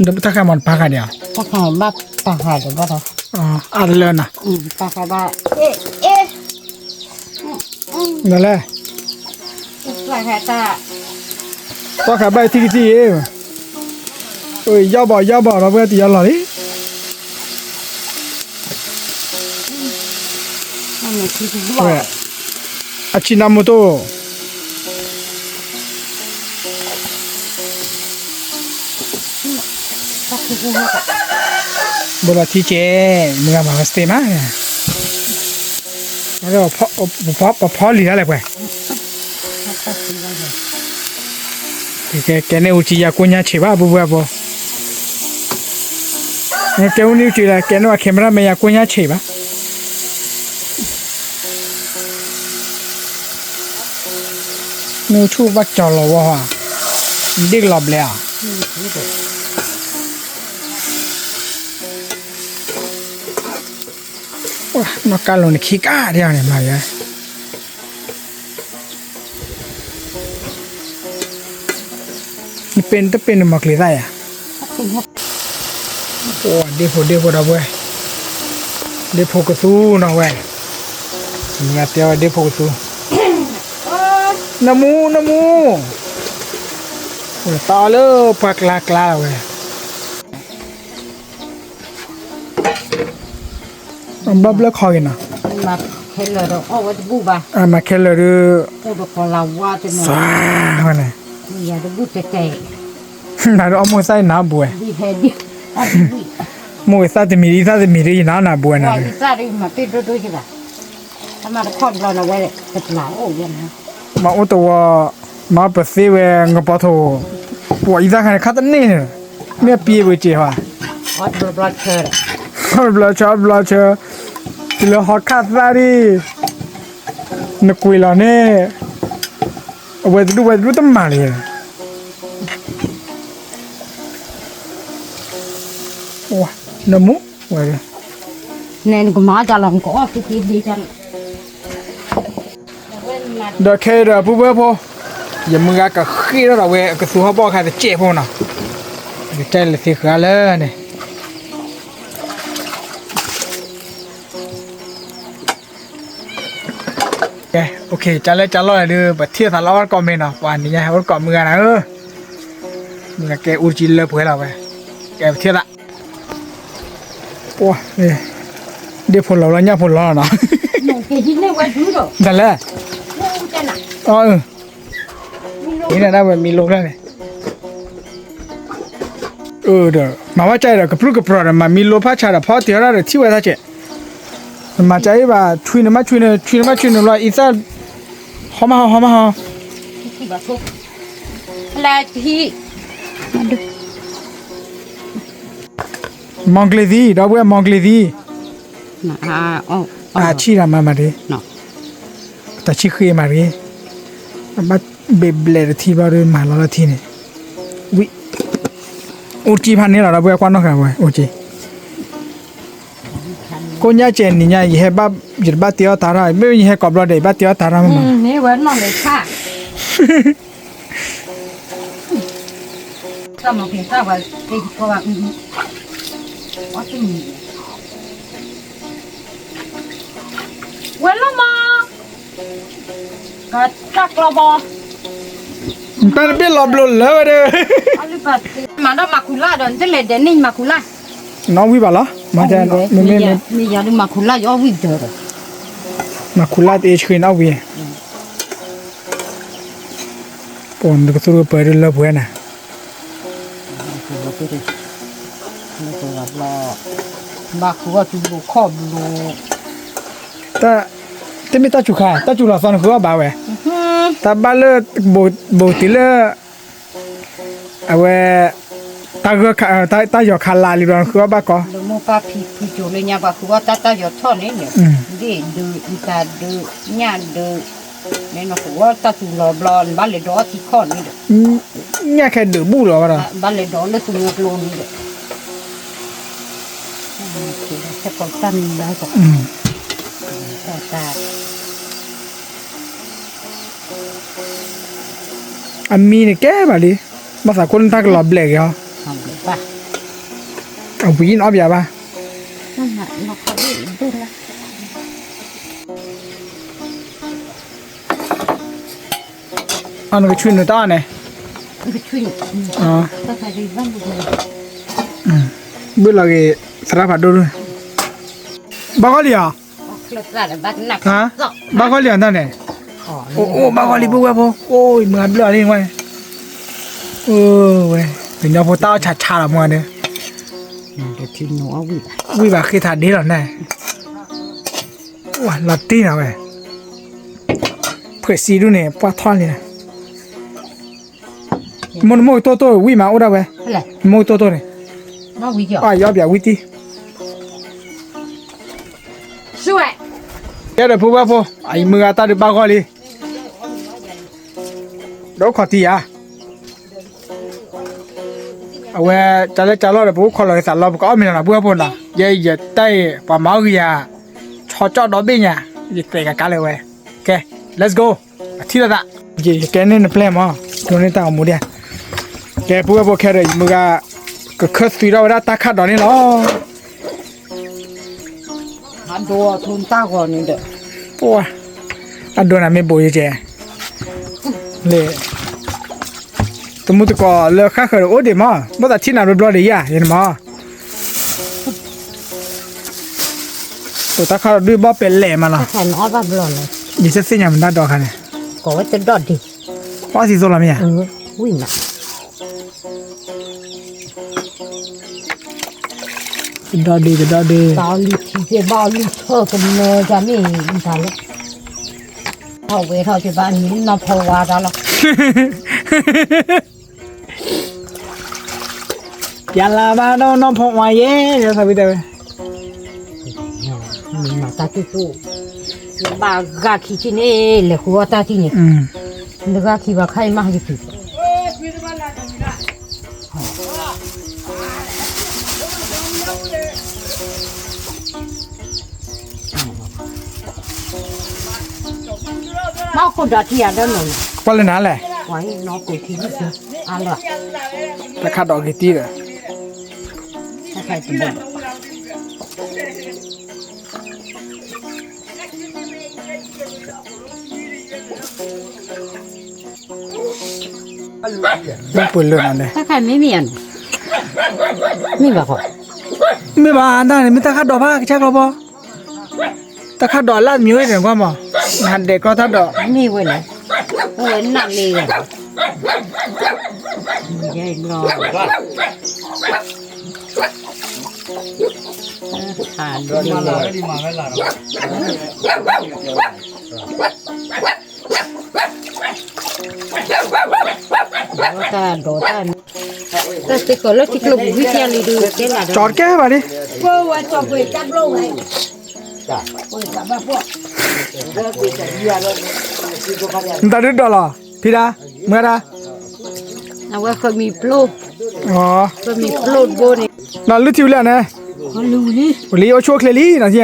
တၢ်ခါမီၤတပာ်ဃာ်ဒံးဧါ, တၢ်ခါမီၤဘၣ်ပာ်ဃာ်ဒီးဘၣ်ဒီး, အါတလၢနီၤ, ပာ်ဃာ်ဘၣ်, နလဲၤ ပှၤခးဘၣ်ထံကထံၣ်အံၤ, ယီၢ်ဘီၣ်ယီၢ်ဘီၣ်ဒီးပှၤတယီၢ်လီၤလံ, အဆံးနါမူတိၢ် ဘိလီၤထံကဲ, မုၢ်ဂၤမၤဝဲစတ့မး, ပဖီလံၤဒၣ်လဲာ်ပှဲၤ, ကဲန့ၣ်အူကံယၤကိညါဆံးဘၣ် ပူၤပှဲၤဖိ, ကဲအူန့ၣ်အူကံလၢ ကဲန့ၣ်ဝဲ camera မ့ၢ်ယၤကိညါဆံးဘၣ် မ့ၢ်ဆူၣ်ဘၣ်ကၠီၤလီၤဝဲ, ဒ့ၣ်ကလီၤဘျဲးဧါ, နီၢ်ကါလိၤန့ၣ်ခံကါဒ်န့ၣ်မၤယဲ, နပ့ၢ်နတပ့ၢ်နမၤကျဲၤသၣ်ယၤ, ဒ့ၣ်ဖိဒ့ၣ်ဖိဒီပုၢ်ဝဲၢ်, ဒ့ၣ်ဖိကသူနီၤဝဲ, မ့ၢ်တဲဝဲဒ့ဖိကသူ, နမူ နမူ, ဝဲတၢ်အီၣ်လၢပှၢ်ကျါကျါလီၤဝဲ, ဘၣ်ဘျၢခီက့ၤနီၤ, မၤခဲလၢာ်ဒီး နၤဒုးအီၣ်မိၢ်သၣ်အံၤနၤဘှဲ, မိၢ်သၣ်တမံၤဒ်သၣ်တမံၤဒ်ယနၤနၤဘှဲနၤ, မၤအိၣ်တဝီ, မၤပသ့ဝဲ ငပီၤထိၣ်, ပှၤအံသၣ်ခါန့ၣ် ခါတန့ၢ်န့ၣ်, မ့ၢ်အပျ့ၤဝဲက့ၤဟီ, ဘျီဆၢ, ဘျီဆၢ, တုၤလၢဟီခၣ်သၣ်ဒံး, နကွံာ်လီၤန့ၣ်, အဝဲတဒူၣ်ဝဲတဒူၣ်တမၤလၢၤ, နမူဝဲ, နကမၤတၢ်လီၤ နကအီၣ်က့ၤက့ၤဒ့, ဒီးခဲအံၤဒီးပုၢ်ဝဲၢ်ဖိ, ယမုၢ်ဂၤကဃ့ၢ်ထီၣ်ဒီးဝဲအကသူဟီၣ်ဘီၣ်ခါတစဲးဖိနီၤ, ကစၢ်လဲၤသ့ဃုာ်လၢန့ၣ်, ကဲ, ကၢ်လၢကၢ်လီၢ်ဒုး ပထံၣ်သးလၢအီၣ်တကိးမ့ၢ်နီၤ, ပှၤနံၤညါဟဲအိၣ်တကိးမုၢ်ဂၤနၤဧၢ, မုၢ်ဂၤကဲအူတကံလၢပှဲၤလီၤဝဲ, ကဲပထံၣ်သး ပှၤ, ဒ့ဖိလီၤလီၤညၣ်ဖိလီၤနီၤ, တလဲၣ်, အၢ, မံၤလီၤဖျၢၣ်န့ၣ်, အၢဒီး မၤဘၣ်ကၢ်ဒီး ကပြုၢ်ကပြီၤဒီး မၤမံၤလိဖးဆါဒီး ဖီတ့ၢ်အီၣ်တၢ်ဒီး ထံၣ်ဝဲသးကဲး, နမၤကၢ်အံၤဘၣ် ဆွံနမ့ၢ်ဆွံန ဆွံနမ့ၢ်ဆွံနဘျီ အံသၣ်, ဟီမးဟီ ဟီမးဟီ မီၤကျ့ၤသံ ဒီပုၢ်ဝဲၢ် မီၤကျ့ၤသံ, အဆံၣ်ဒီးမၤမၤတဂ့ၤ, တၢ်ဆံၣ်ဃ့မၤတဂ့ၤ, ဘၣ်ဘ့ၣ်ဘျဲၣ်တထံဘျီဒီး မၤလီၤလၢထံန့ၣ်, ဝံၤ, အိၣ်ကံဖးန့ၣ်လီၤ ဒီပုၢ်ဝဲၢ် ကွၢ်နီၣ်ဃာ်ဝဲ အိၣ်ကံ ကိးညါကဲးနံၤညါ ယဟဲဘၣ်, ယတဘၣ်တ့အီၣ်တၢ်ထီၣ်, မ့ၢ်ယဟဲကိးဘျီဒီး ယဘၣ်တ့အီၣ်တၢ်ထီၣ်မး, မ့ၢ်ဝဲနီၢ်လဲၤဆၣ်, တၢ်မၤက့ၤတၢ်ဝဲ, တ့ကီဘၣ်, အီၣ်တမံၤ, ဝဲလီၤမး ကတၢ်ကျီဘီ, နတၢ်တဘ့ၣ်လီၤဘျိလၢဝဲဒီး, မၤဒီးမၤခူၣ်လၢ်ဒီး နတလဲၤဒဲးန့ၣ်မၤခူၣ်လၢ်, နအီၣ်ဝံၣ်ဘၣ်လီၤ, မ့ၢ်ယၤဒုးမၤခူၣ်လၢ် ယအီၣ်ဝံၣ်ဒီး, မၤခူၣ်လၢ်တအ့ဆှံနအီၣ်ဝံၣ်, ပနကသူၣ်ကပၢၤဒုးလၢပှဲၤနၤ ဘၣ်ဃုအီၣ်သူဘိခီၣ်ဘိ, တမ့ၢ်တၢ်စူၤခါ တၢ်စူၤလီၤသီနဃုအီၣ်ဘၣ်ဝဲ, တၢ်ဘၣ်လၢ, ဘိးတုၤလၢ, အဝဲ, တၢ်ဂၢၢ်ခါ, တၢ်ယီၤခါလါလံဘျီ နဃုအီၣ်ဘၣ်ကီ, လၢမိၢ်ပၢ်ဖံဖုစိၤလၢညါ ပှၤဃုအီၣ်တၢ်တၢ်ယီၤထီၣ်န့ၣ်, ဒ့ၣ်ဒုး အံသးဒုး ညၣ်ဒုး, မ့ၢ်နဃုအီၣ်တၢ်စူၤလီၤဘျီ နဘၣ်လဲၤဒိးအီၣ်ထံခီၣ်န့ၣ်ဒီး, ညၣ်ခဲဒုးဘူၣ်လီၤဘၣ်ဒီး, ဘၣ်လဲၤဒိးလၢသူမွဲကျိန့ၣ်ဒီး, တၢ်, အမံၤန့ၣ်ကဲဘၣ်လံ, ဘၣ်သးခိၣ်န့ၣ်တၢ်ကလီၤဘျဲးက့ၤဟီ, အဝံၤအီၣ်ဘၣ်ဘၣ် အနကဆူၣ်နတၢ်အီၣ်န့ၣ်, ဘုၣ်လီၤဂ့ၤ သရၣ်ဖးဒိၣ်ဒိၣ်, ဘၣ်ဂီၢ်လံဧါ, ဘၣ်ဂီၢ်လံဧါတၢ်န့ၣ်, အိၣ်အိၣ်ဘၣ်ဂီၢ်လံ ပုၢ်ဝဲၢ်ဖိ အိၣ်မုၢ်အဘျၢၣ်လံဝဲ, ဝဲ, ကညီဖိတၢ်အီၣ်ဆးဆးလီၤမ့ၢ်ဒီး, ဝံၣ်ဘၣ်ဃ့ထးဒ့လီၤန့ၣ်, ဝဲလီၤတံၢ်နီၤဝဲ, ဖှဲးစံဒူၣ်န့ၣ် ပှၢ်ထီၣ်လံ, မိၢ်နမိၢ်ကတိၢ်တိၢ်ဝံၣ်မးအိၣ်ဒၣ်ဝဲ, နမိၢ်ကတိၢ်တိၢ်န့ၣ်, ယအီၣ်ပၠးဝံၣ်တံၢ်, ကဲဒီးပုၢ်ဝဲၢ်ဖိ, အအံၤမုၢ်ဂၤတၢ်ဒုးဘၣ်ဂီၢ်လံ, ဒီးအိၣ်ခိးတံၢ်ဧါ အဝဲ, ကၢ်လၢကၢ်လီၢ်ဒီး ပအိၣ်ခိးလီၤက့ၤသးလီၤ ပကအီၣ်မ့ၤလီၤနီၤ ပုၢ်ဝဲၢ်ဖိနီၤ, ယဲယတဲအံၤ ပှၤမၤအီၣ်ဂံၢ်ယၤ, ဆီကၠီၣ်ဒီဘ့ၣ်ညါ, ယတဲကကါလၢဝဲ, ကဲ, let's go, အထံၣ်လိာ်သး, ယကဲန့ၣ်နပျဲၢ်မး, ဒိးန့ၢ်တၢ်ဂီၤမူဒံး, ကဲပုၢ်ဝဲၢ်ဖိခဲဒီး ယမုၢ်ဂၤ, ကခၢၣ်သွံထီၣ်ဝဲဒၣ်တၢ်ခၣ်ဒီးန့ၣ်လီၤ. ဟးဒိအီၤထူတၢ်ဂီၤန့ၣ်ဒီး, ပှၤ အဒိနၤမ့ၢ်ဘိးယကဲ လၢ တမူတကိးလၢဃၣ်ဃၢၤဒီးအိၣ်ဒံးမး ဘၣ်သးထံၣ်နၤဘျီဘျီဒံးယၤ ယန့ၣ်မး တိၤတၢ်ခါဒီးဒုးဘၣ်ပဲလဲၣ်မးလီၤ ယသ့ၣ်ညါမတၤဒီးခါန့ၣ် ကိးဝဲတဒီၣ်ဒံး အီသံသိလီၤမ့ၢ်ဧါ ဝံၤမး တဒီၣ်ဒံး တဒီၣ်ဒံး ဘၣ်အီလုၢ်ထံက့ ဘၣ်အီလုၢ်ထၢကလၢၤ တၢ်မ့ၢ်တၢ်လၢ ထီၣ်ဝဲထီၣ်က့ဘၣ် နီၢ်ဖီဝါတၢ်လီၤ ယလၢဘၣ်နီၢ်ဖီဝါယဲ လၢသးဝံၤတဲဝဲ မၤတၢ်တူၢ်တူၢ် ဘၣ်ဂၢ်ခံထံၣ်န့ၣ် လဲၤဃုအီၣ်တၢ်ထံၣ်န့ၣ် လၢဂၢ်ခံဘၣ်ခါအံၤမးဟဲက့ၤ ဘၣ်ခိၣ်ဒီးထံအဒၢနီၤ ပှၤလၢနၤလဲၣ် ပှၤအံၤနီၢ်ခိၣ်ထံ အါလၢ တၢ်ခါဒီးဂ့ၤတံၢ်ဒီး တၢ်ခါတဘိ ဘၣ်ပှဲၤလၢနၤလဲၣ် တၢ်ခါမ့ၢ်မ့ၢ်ဧါန့ၣ် မ့ၢ်ဘၣ်ဃီ မ့ၢ်ဘၣ်နၤန့ၣ် မ့ၢ်တၢ်ခါဒီးဘၣ်ကဆှီဘီ တၢ်ခါဒီးအလၢ်မံၤဝဲန့ၣ်ကွၢ်မး နၤဒဲးကီၢ်တၢ်ဒီး မ့ၢ်ဝဲန့ၣ် အိၣ်ဝဲနၢ်မ့ၢ်ဝဲ ယဲဘျီ ဟးဒ်လဲၣ် တၢ်ဒိးတၢ်န့ၣ် တၢ်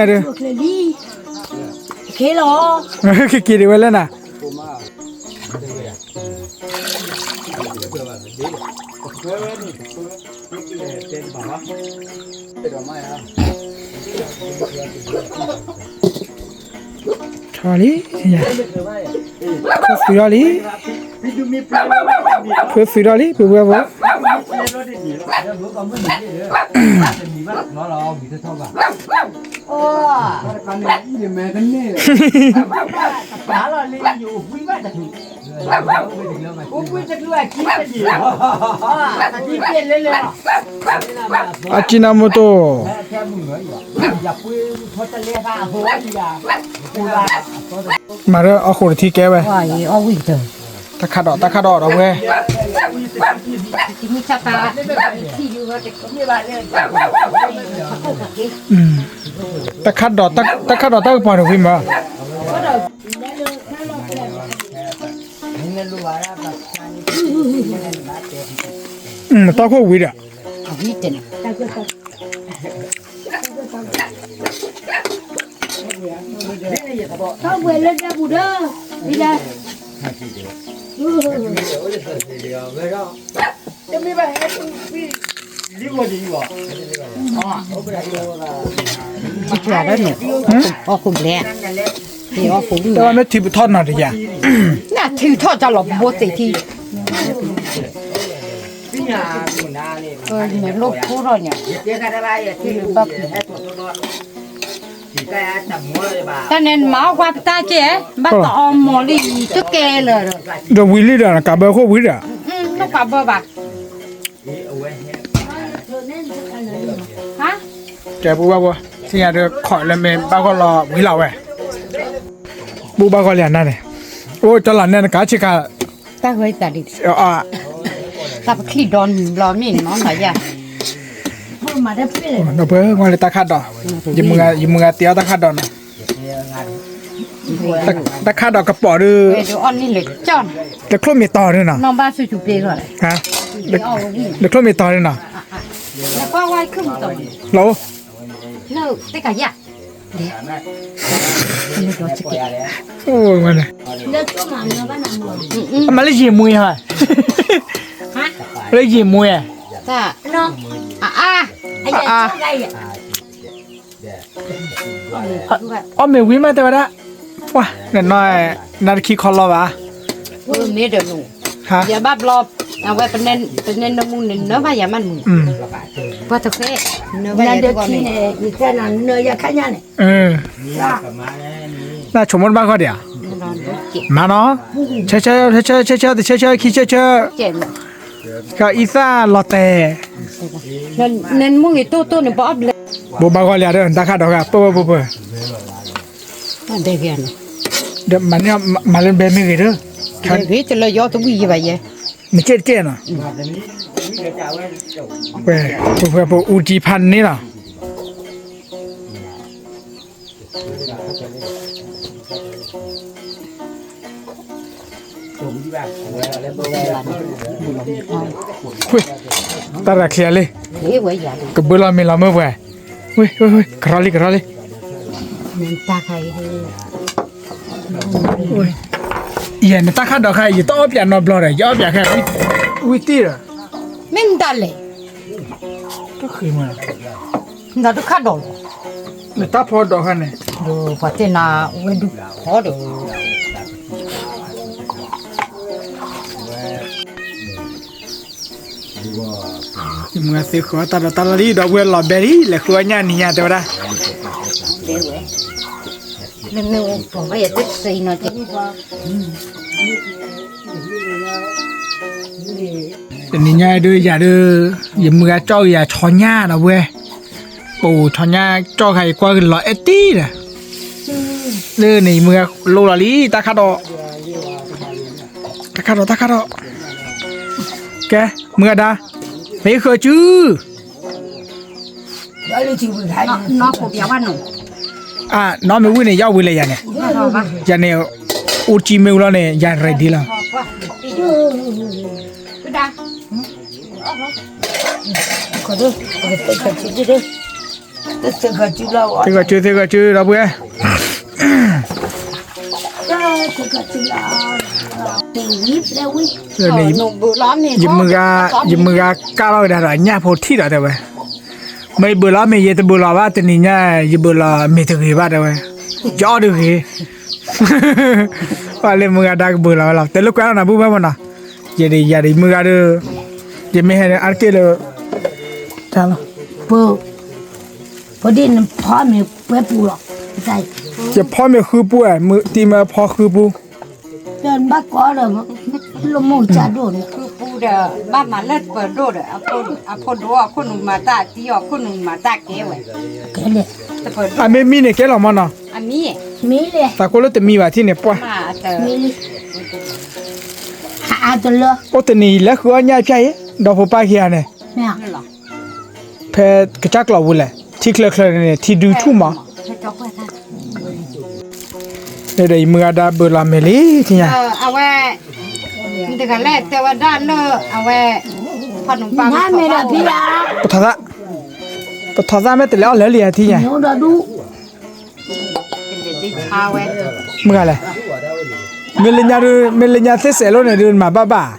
စ့ၢ်ကီးလၢထံကျိပူၤဝံၤကဲလံဒုး ကဲလၢဒီး ကၠီတကဲဘၣ်လံ နတၢ်ဒုးဒိးလီၤ ဖံဒၣ် မွဲဒၣ် အဝဲဃၢမံၤပျိ ဃၢမံၤပျိတဘိန့ၣ် ဒီးလုၢ်ထံဝံၤလံန့ၣ် ဝံၤလံ အိၣ်ဆူၣ်အိၣ်ချ့လံ နၤသ့ၣ်ညါဒုး က့ၤလီၤ က့ၤက့ၤဒံးဝဲလၢနၤ ထီၣ်လံ ဖုသုးထီၣ်လံ ဖုသုးထီၣ်လံ ဖုဖုဝဲဖိ အကံနါမူတိၢ် မၤရၢအီၣ်ဃိးတထံကဲဝဲ တၢ်ခါဒီး တၢ်ခါဒီးဒီးဝဲ တၢ်ခါဒီး တၢ်ခါဒီးတၢ်ကပီၤန့ၣ်ဝံၤမး တီၢ်ခိၣ်ဝံၤဒီး ထီၣ်ဝဲလၢဒၢပူၤဒီး ဒ်လဲၣ် အီၣ်ခိၣ်ဘျဲၣ် အီၣ်ခိၣ်ဘျဲၣ် တၢ်မ့ၢ်ထံပထီၣ်နီတယၤ နထံထီၣ်တၢ်လီၤဘိသ့ၣ်ထံ နလိၣ်ဖိထီၣ်ညါ ဘၣ် တၢ်န့ၣ်မၤအီၣ်ကွၢ်ပတၢ်ကဲ ဘၣ်တအီမီၤလံ တကဲလၢာ်ဒီး ဒီးဝံၤလံဒီး နကးဘၢခိၣ်ဝံၤဒီး နကးဘၢဘၣ် ကဲပူဘၣ်ပူ သ့ၣ်ညါဒီး ခိးလၢမ့ၢ်ဘၣ်ဂီၢ်လီၤဝံၤလီၤဝဲ ပူဘၣ်ဂီၢ်လံနၤန့ၣ် အိၣ်တလီၤနဲၣ်နကးဆ့ကၤ တၢ်ဂီၤတၢ်ဒံး တၢ်ပချံၣ်ဒီနံၤဘျီမ့ၢ်နီၤနၤယၤ ဒီးပှၤမၤလၢတၢ်ခါဒီး ယမုၢ်ဂၤတ့အီၣ်တၢ်ခါဒီးနီၤ တၢ်ခါဒီးကပီၤဒုး တချိၣ်မ့ၢ်တီၤဒုးနီၤ တချိၣ်မ့ၢ်တီၤဒုးနီၤ လီၤအိၣ် အိၣ်ဝဲန့ၣ် အမၤလၢယံာ်မွံဟါ လၢယံာ်မွံဧါ အါ အါ အီၣ်မ့ၢ်ဝံၤမးတဲဝဲဒၣ် ပှၤ နနီၢ် နတခံခီလီၤဘၣ်, မ့ၢ်ဒီးမူ, ယဘၣ်ဘျီ, အဝဲ ပနဲနမူန့ၣ် နၢဘၣ်ယၤမးနမူ, ပှၤတဃဲ, နၢဘၣ်ယၤတဂီၢ်န့ၣ်, နၢယၤခါညါန့ၣ်, နဆိကမိၣ်တဘၣ်ဂီၢ်ဒံးဧါ, မၤနီၤ, ဆၢဆၢ ဆၢဆၢ တဆၢဆၢ ခံဆၢဆၢ, အံသၣ်လီၤတဲာ်, နမူဂ့ၤတိၢ်တိၢ်န့ၣ် ပအီၣ်ဘျဲ, ဘိးဘၣ်ဂီၢ်လံဒီး တၢ်ခၣ်ဒီးဂၤ ပၢၢ်ပၢၢ်ပၢၢ်ပၢၢ်, ဒီးမၤန့ၢ် မၤလၢဘဲမ့ၢ်ဂ့ၤဒီး, ဂ့ၤတလၢယီတဝံၣ်ယဘၣ်ယဲ, နကဲတကဲနီၤ, ပှဲၤပှဲၤပှဲၤအူတံဖးန့ၣ်လီၤ. တၢ်ရၤချ့လံ, ကဘၢလီၤမ့ၤလီၤမ့ၢ်ပှဲၤ, ကရၢလံ ကရၢလံ, ယဲ နတၢ်ခၣ်ဒီးခါ ယတအီၣ်ပၠးနီတဘျီဒီး ယအီၣ်ပၠးခဲ ဝံၣ်တံၢ်ဒီး, မ့ၢ်နတၢ်လဲၣ်, တဃ့မး, နတၢ်တခၣ်ဒီးလီၤ, နတၢ်ဖီဒီးခါန့ၣ်, ပှၤတဲနၤဝဲဒုးဖီဒီး ယမုၢ်ဂၤသ့ဃုအီၣ်တၢ်ဒီးတၢ်လီၢ်လံ ဒီပုၢ်ဝဲၢ်လီၤဘဲလံ လဲၤဃုအီၣ်ညၣ်နံၤညါတဲဝဲဒၣ်, တနံၤညါဒုးယၤဒုး, ယမုၢ်ဂၤကၠီၣ်က့ၤယၤဆီညၣ်ဒီပုၢ်ဝဲၢ်, ပအိၣ်ဆီညၣ်ကၠီၣ်ခါအံၤကွၢ်ကလီၤအဲၣ်တံၢ်ဒီး, လၢန့ၣ်ယမုၢ်ဂၤလိၣ်လီၤလံ တၢ်ခၣ်ဒီး, တၢ်ခၣ်ဒီး တၢ်ခၣ်ဒီး, ကဲ, မုၢ်ဂၤဒါ, မ့ၢ်ဃုစု နီၢ်မ့ၢ်ဝံၣ်န့ၣ် ယအီၣ်ဝံၤလၢယၤန့ၣ်, ယၤန့ၣ်, အိၣ်ကံမ့ၢ်ဝံၤလီၤန့ၣ် ယၤ ready လီၤ, သ့ၣ်ဂီၤစု သ့ၣ်ဂီၤစု ဒီပုၢ်ဝဲၢ် ယမုၢ်ဂၤ, ယမုၢ်ဂၤကၢ်လီၤဝဲဒၣ်ဒီးအညၣ်ဖိထံၣ်ဒီးတဲဝဲ, မ့ၢ်ယဘၢၣ်လီၤမ့ၢ်ယတဘၢၣ်လီၤဘၣ် တနံၤညါ ယဘၢၣ်လီၤမ့ၢ်တဂ့ၤဘၣ်တဲဝဲ, ယအီၣ်တဂ့ၤ, ပှၤလၢမုၢ်ဂၤဒါကဘၢၣ်လီၤဝဲလီၤ တဲလိာ်ကွဲလီၤနၤ ပုၢ်ဝဲၢ်မနီၤ, ယဒ်ယၤဒ်မုၢ်ဂၤဒီး, ယမ့ၢ်ဟဲအါတက့ၢ်လၢ, တၢ်လီၤ, ဖိဒံၣ်နဖီမ့ၤပှဲၤပူၤလီၤ, ယဖီမ့ၤဃုပူၤ, တံၤမ့ၢ်ဖီဃုပူၤ, ဘၣ်ကိးဒီး, လိၣ်မိၢ်ကၢ်ဒိၣ်န့ၣ်, ဃုပူၤဒီး ဘၣ်မၤလၢတပၢၤဒိၣ်ဒီး, အဖိဒိၣ်အခိၣ်နူာ်မၤတၢ်တံၤအီၤ အခိၣ်နူာ်မၤတၢ်ကဲဝဲ, အမ့ၢ်မံန့ၣ်ကဲလီၤမနီၤ, တၢ်ကိၣ်လၢတမံဘၣ်ထံၣ်န့ၣ်ပှၢ်, အိၣ်တနံၤအံၤလၢဃုအီၣ်ညၣ်ဖၠၣ်အံၤ ဒီဖိပၢ်ခံဂၤန့ၣ် ဖဲကစၢ်ကျီၤပူၤလဲၣ် ထံချၢချၢန့ၣ် ထံဒုထူၣ်မး, ဒီးယမုၢ်ဂၤဒါဘၢၣ်လီၤမ့ၢ်လံ ထံၣ်ညါ, အဝဲ, တဂၤလဲၣ်တဲဝဲဒၣ်လၢ အဝဲ, ပထီၣ်သၣ်, ပထီၣ်သၣ်မ့ၢ်တလဲၤအီၣ်လၢလံထံၣ်ညါ မုၢ်ဂၤလဲၣ်, မ့ၢ်လၢညါဒုး မ့ၢ်လၢညါသ့ၣ်စဲးလိာ်န့ၣ်ဒုး နမၤဘၣ်ဘၣ်,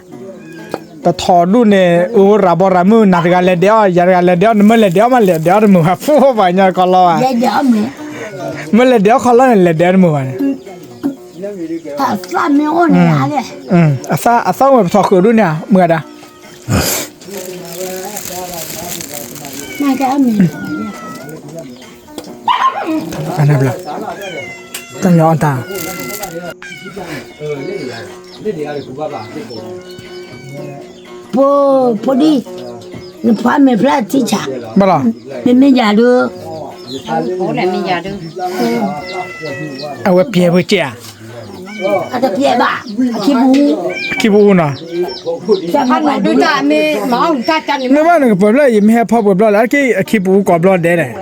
ပထီၣ်ဒူၣ်န့ၣ် အိၣ်ရၤဘီရၤမုၢ် နၤတဂၤလဲၤဒဲးအီၣ် ယၤတဂၤလဲၤဒဲးအီၣ် နမ့ၢ်လဲၤဒဲးအီၣ်မး လဲၤဒဲးအီၣ်တမုာ်ဘၣ် ဖိပှၤကညီကီလီၤဘၣ်, မ့ၢ်လဲၤဒဲးအီၣ်ခီလီၢ်န့ၣ် လဲၤဒဲးအီၣ်တမုာ်ဘၣ်န့ၣ်, အသၣ်မ့ၢ်ပထီၣ်ဃုာ်ဒူၣ်န့ၣ် မုၢ်ဂၤဒါ တၢ်ညီအတၢ်, ဖိဒံၣ်, နဖီမ့ၤဖျါထံဆး, ဘၣ်လီၤ, မ့မ့ၢ်ယၤဒုး, အဝဲပျဲၢ်ဖိကဲဧါ, အတပျဲၢ်ဘၣ်, အခံပူၤ, အခံပူၤနီၤ, မ့ၢ်ဘၣ်နကပၢၤဖျၢၣ် ယမ့ၢ်ဟဲဖီပှဲၤဘျီလၢ အခံပူၤကိးဘျီဒဲးန့ၣ်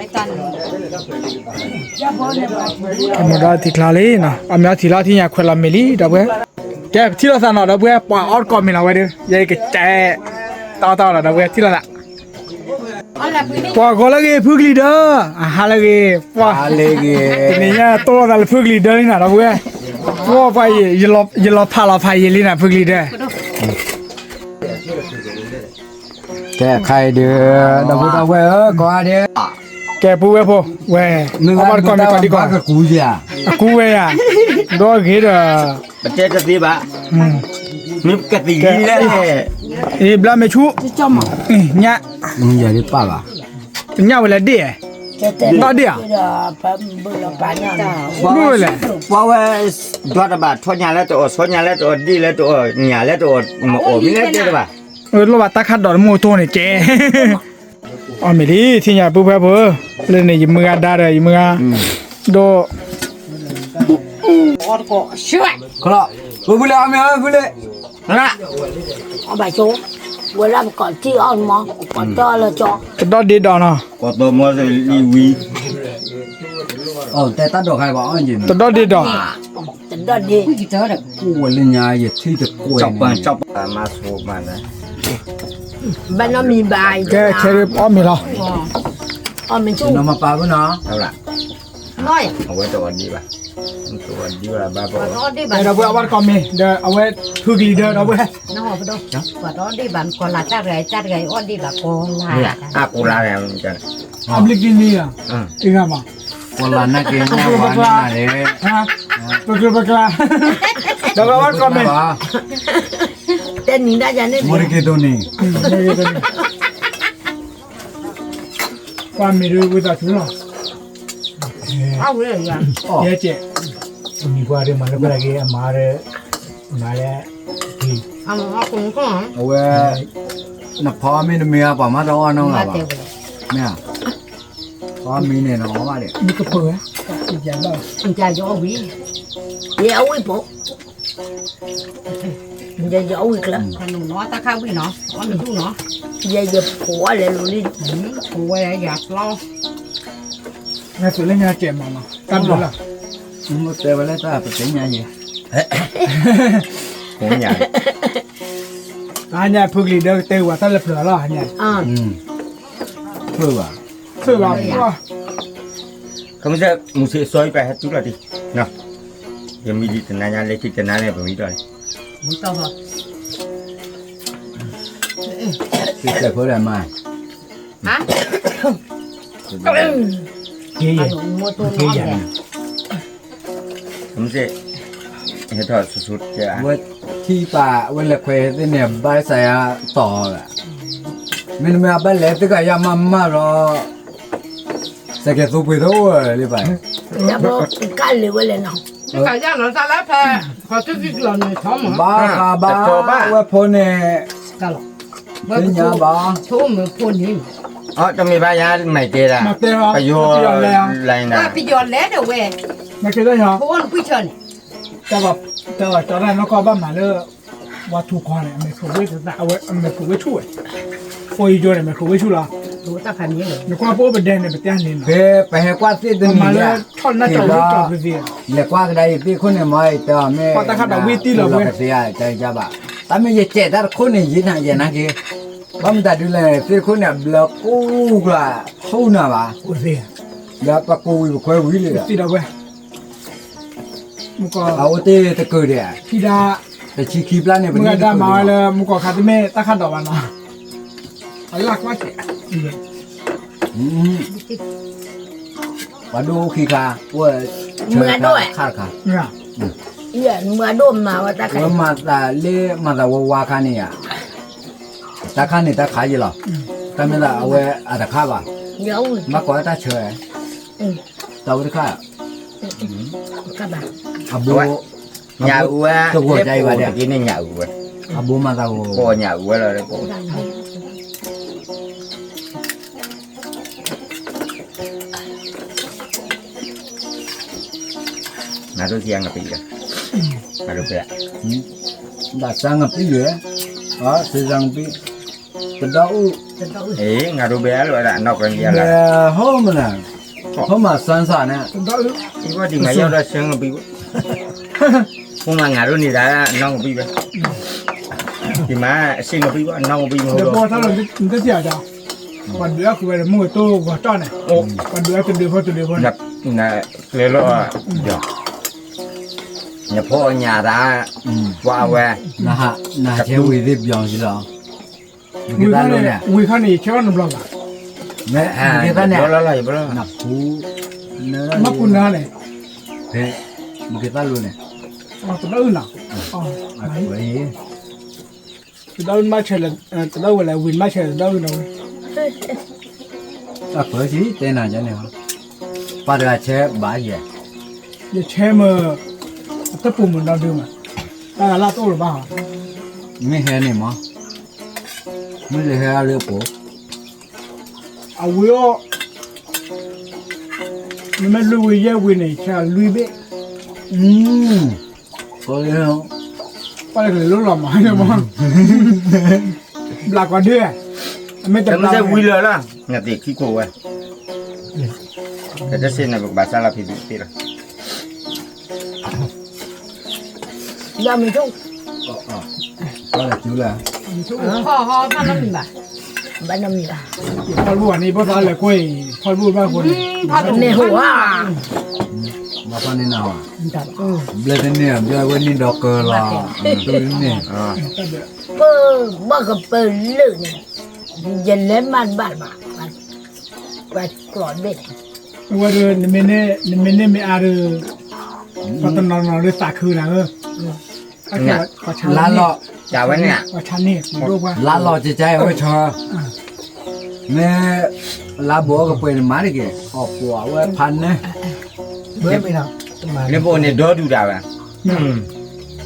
အမ့ၢ်ဒီးထံချါလံနီၤ အမ့ၢ်အီထံလီၤထံၣ်ညါခွဲးလီၤမ့ၢ်လံ ဒီပုၢ်ဝဲၢ်, ကဲပထံၣ်လိာ်သးနီၤ ဒီပုၢ်ဝဲၢ် ပှၤအီၣ်တကိးမ့ၤလီၤဝဲဒီး ယဲကတဲ တၢ်အီၣ်တၢ်အီလီၤ ဒီပုၢ်ဝဲၢ် ထံၣ်လိာ်သး, ပှၤဂီၤလၢဂ့ၤ ဖုကလံၤဒၢ အဟါလၢဂ့ၤ ပှၤ, တနံၤညါတိၢ်လိာ်သးလၢဖုကလံၤဒၢလံနီၤ ဒီပုၢ်ဝဲၢ်, ပှၤပှၤယံာ် ယလီၤဖးလီၤဖးယံာ်လံနီၤ ဖုကလံၤဒၢ ကဲခါအံၤဒီး ဒီပုၢ်ဝဲၢ်ဧၢ ကိးဂၤဒဲး, ကဲပုၢ်ဝဲၢ်ဖိ ဝဲ အီၣ်ဘၣ်တကိးမ့ၤကိးဒံကိး, အကူဝဲယၤ, ဒီးဂ့ၤဒီး ပတဲတသ့ဘၣ်, မ့ၢ်ကသံၣ်လံလဲၣ်, အ့ ဘျါမ့ၢ်ဆူၣ်, ညၣ်, တညၣ်ဝဲလၢဒ့ၣ်, ဒီးဒ့ၣ်ဧါ, ဒ့ၣ်လဲၣ်, ပှၤဝဲ ဒီတဘၣ်ထီၣ်ညၣ်လၢတအီၣ် ဆီညၣ်လၢတအီၣ် ဒ့ၣ်လၢတအီၣ် ညၣ်လၢတအီၣ် မ့ၢ်အီၣ်မ့ၢ်လဲၣ်တဲတဘၣ်, လီၤဘၣ်တၢ်ခးဒီးတမူအတိၢ်န့ၣ်ကဲ အီၣ်မ့ၢ်လံ ထံၣ်ညါပုၢ်ဖဲဖိ, လၢန့ၣ် ယမုၢ်ဂၤဒါဒီး ယမုၢ်ဂၤ, ဒီး ပူၤဖုလၢအီၣ်မ့ၢ်အီၣ်ဖုလၢ, အီၣ်ဘၣ်ဆိ, ဝဲလၢပကိးထံၣ်အီၣ်မ့ၢ် ပကိးတၢ်လၢကၠီ, တဒီဒ့ဒီးနီၤ, ကီၢ်သီမီၤလံဝံၤ, တဒီဒ့ဒီး, တဒီဒ့, ဝဲလၢညါယထံၣ်တကွဲးန့ၣ်, ဘၣ်နီတမံၤဘၣ်, ကဲ ခဲအီၣ်မ့ၢ်လီၤ, အီၣ်မ့ၢ်ဆူၣ်, နမၤပာ်ဖုနီၤ, အဝဲတအီၣ်ဒံးဘၣ်, တအီၣ်ဒံးဘၣ်ဘၣ်, ဒီပုၢ်ဝဲၢ်အဝဲတကိးမ့ၢ် ဒီးအဝဲဖုကလံၤဒီး ဒီပုၢ်ဝဲၢ်, ပှၤတအီၣ်ဒံးဘၣ် နကိးလၢတၢ်တဂၤ တၢ်တဂၤအံၤအီၣ်ဒံးဘၣ်ကိးလၢ်, အကိးလၢ်, အဘျုးက့ၤနံၤ, တဂၤမး, ကိးလၢ်နာ်က့ၤညါဝဲန့ၣ်, ပကျၢၤပကျါ, ဒီပုၢ်ဝဲၢ်အဝဲတကိးမ့ၢ်, တဲနံၤဒၣ်ယၤန့ၣ်, မ့ၢ်တက့ၤသိးန့ၣ် ကွၢ်မ့ၢ်ဒ်ဝံသးစူၤလီၤ, ယဲကဲး, မံၤကွၢ်ဒီးမၤလၢပှၤက့ၤအမၤဒီး, မၤလၢ, အဝဲ, နဖီမ့ၢ်တမ့ၢ်အပှၤမၤတအီၣ်နီၢ်ဂၤဘၣ်, မ့ၢ်ဧါ, ဖီမ့ၢ်န့ၣ်နီၢ်ဘၣ်ဒီး, မ့ၢ်ကပၢၢ်ဝဲ, ယအီၣ်ဝံၤ, ယအီၣ်ဝံၤဖိ ယယီၤဝံၤကျၢၤ, တၢ်ခးဝံၤနီၤ, အီၣ်မ့ၢ်ဒူၣ်နီၤ, ယယဖိအီၣ်လဲၤလိၤလံ, ဖိဝဲယၤပျီ, နသုးလၢညါကဲးမးနီၤ, တၢ်ဘျုးလီၤ, မ့ၢ်တဲဝဲလၢတၢ်ပတဲညါယဲ, ဖိညါ, တဟါညါဖုကလံၤဒီးကတဲဝဲတၢ်လၢဖျၢၣ်လီၤ, ဟါညါ, ဖျၢၣ်ဘၣ်, ဖျၢၣ်ဘၣ်, ခမုၢ်စ့ၢ် မုၢ်ဆ့ၣ်အစီၤအံၤပဟဲတုၤလီၤတံၢ်, ယမံလံတနၤညါလၢခံတနၤန့ၣ် ပမံဒီးလံ, မ့ၢ်, မုၢ်ဆ့ၣ်, ဟဲထီၣ်ဆူၣ်ဆူၣ်, ဝဲထံၣ်ပာ်ဝဲလဲၤခွဲးသ့ၣ်န့ၣ် ဘၣ်ဆၢယၤတီၢ်လီၤ, မ့တမ့ၢ်အဘၣ်လဲၤသ့ၣ်ကယၤမးမးလီၤ, စဲးကဲၤသိပှ့ၤတအိၣ်လၢၤလံဘၣ်, ကၢ်လံဝဲလဲၣ်နီၤ, ကယၢ်လီၤတၢ်လၢဖဲ, ဘၣ်ဃးဘၣ်, ဝဲဖိန့ၣ်, သ့ၣ်ညါဘၣ်, တမ့ၢ်ဘၣ်ယၤမၤတဲဒၣ်, ပယီၤလဲၤဒၣ်ဝဲ, တၢ်ဘၣ်ကၠီတၢ်နီၢ်ကီၢ်ဘၣ်မၤလၢ, ဝဲထူခီန့ၣ် အမဲာ်ခိးဝ့ၢ်ဆူၣ်ဝဲ, အိၣ်ယိယိန့ၣ် မဲာ်ခိးဝ့ၢ်ဆူၣ်လီၤ, နကွၢ်ပအိၣ်ပဒဲန့ၣ် ပတဲန့ၣ်နီၤ, ဖဲပဟဲကွၢ်သ့ၣ်တနံၤ, လဲၤကွၢ်ကဒါယသ့ၣ်ခိၣ်န့ၣ် မ့ၢ်တမ့ၢ်, တၢ်မ့ၢ်ယကဲးတၢ်တခိၣ်န့ၣ် ယနာ်ယဲနာ်က့, ဘၣ်မတၤဒုးလဲၣ် သ့ၣ်တခိၣ်န့ၣ် အဘျၢကိၢ်ကျါ, ဆူၣ်နၤဘၣ်, ဒီးပကိးဝံၤပခွဲဝံၤလံဒီး, အအိၣ်တ့ၢ်တကုာ်ဒံး, တဆံခံဘျဲၣ်န့ၣ် ပမ့ၢ်ဒၣ်မၤဝဲလၢ မူကီၢ်ခါတမ့ၢ်တၢ်ခးဒီးဘၣ်နီၤ, အလၢကွၢ်စဲး, ပှၤဒိၣ်အိၣ်ခံခါ, အိၣ်ဆၢခါတခါ, မုၢ်အဒိၣ်မၤဝဲတၢ်ခါ, ဝဲမၤသးလၢ မၤသးဝဲဝါခါန့ၣ်ဧါ, တၢ်ခါန့ၣ်တၢ်ခါယံၤလီၤ, တၢ်မ့ၢ်သးအဝဲအတခါဘၣ်, ဘၣ်ကိးတၢ်ဆၢ, တၢ်ဝဲတခါ, အဘိ, တဂီၤယၤအံၤဘၣ်ဒဲး, အဘိမၤသးဂီၤ, နၤဒိၣ်စံးငပံး, နၤဒိၣ်ဖဲ, ဘၣ်စံးငပံးယဲ, စံးငပံး, တဒီအုၣ်, နၤဒိၣ်ဘဲအလီၤဒၣ်နီၢ်ကညီလီၤ, ဟိမနၤ, ဟိမၤစၢ်စၢ်န့ၣ်, အံၤဘၣ်ဒံးမၤယီၢ်ဒီးစံးငပံး, ဟိမၤနၤဒိၣ်န့ၣ်ဒၣ်နီၢ်ကပံးဘၣ်, ဒံးမၤစံးငပံးဘၣ်နီၢ်ကပံးမၤ, ပှၤဒုးအီၣ်ဃုာ်ဝဲဒီး မုၢ်ကတိၢ်ဂီၤတီၢ်န့ၣ်, ပှၤဒုးအီၣ်တဒုဖိတဒုဖိန့ၣ်, ကျဲလီၤ, နဖိညၣ်တၢ်, ကွၢ်ဝဲ, နဟးဆဲးဝံၤသ့ၣ်ပျီၤက့ၤလီၤ, ဝံၤခါန့ၣ် ယဆဲးအီၣ်နဘျီဘၣ်, နဖူ, မ့ၢ်ပူၤနၤန့ၣ်, ဖဲ မ့ၢ်က့ၤသးလိၤန့ၣ်, တဘၣ်အုၣ်နီၤ, တဘၣ်အုၣ်မးဆဲးလဲၣ်, တဘၣ်ဝဲလဲၣ် ဝံၤမးဆဲးလဲၣ် တဘၣ်အုၣ်နီၤဝဲ, တၢ်ပၢဆံတဲနၤယဲန့ၣ်, ပှၤတဂၤဆဲးဘၣ်ယဲ, ယဆဲးမ့ၢ်, အတပူၤမ့ၢ်နီၢ်ဒုမး, တၢ်ဂၤလၢတအိၣ်လၢၤဘၣ်ဟီ, မ့ၢ်ဟဲန့ၣ်မး, မ့ၢ်လဲၤဟဲလၢအပူၤ အဝံၤအီၤ, မ့မ့ၢ်လွံၢ်ဝံၤယဲၢ်ဝံၤန့ၣ် ဆဲးလွံၢ်ဘ့ၣ်, ပှၤလဲၤကလဲၤလိၣ်လီၤမး, ဘျးကီးဒၢ, မ့ၢ်တဘျီဝံၤလၢ်လၢ်, နသ့ၣ်ခံခိၣ်ဝဲ, တၢ်တစ့ၢ်န့ၣ် ပကဘၣ်စၢ်လီၤဖံးဒုးတ့ၢ်လီၤ ဒီးမ့ၢ်ထူၣ်, ဘၣ်နီတမံၤဘၣ်, ဖီၣ်ဘိၣ်န့ၣ် ဘၣ်သးလဲၤကွၢ်အံၤ ဖီၣ်ဘိၣ်ဘၣ်ဃိန့ၣ်, မ့ၢ်ဟိၣ်ဧါ, ဘျဲၣ်တန့ၢ် ဘျဲၣ်ဝဲန့ၣ်ဒီးကၢၤလီၤ, န့ၣ်, ပဘၣ်ကပၢလၢာ်န့ၣ်, ယလဲၤမးတဘၣ်ဘၣ်, ပှၤကျိးဘ့ၣ်န့ၣ်, အဝဲဒီး နမ့ၢ်န့ၢ်မ့ၢ်အါဒီး, ပှၤတနီၤနီၤဒီးသးခုနၤဧၢ, လါလီၤ, ဝဲန့ၣ်, လါလီၤကကါအဝဲဆီ, မ့ၢ်, လါဘိးကပှဲၤန့ၣ်မၤတက့ၢ်, အီၣ်ပှၤဝဲဖးန့ၢ်, လၢဘိးန့ၣ်ဒီဒူၣ်ဒၣ်ဝဲ,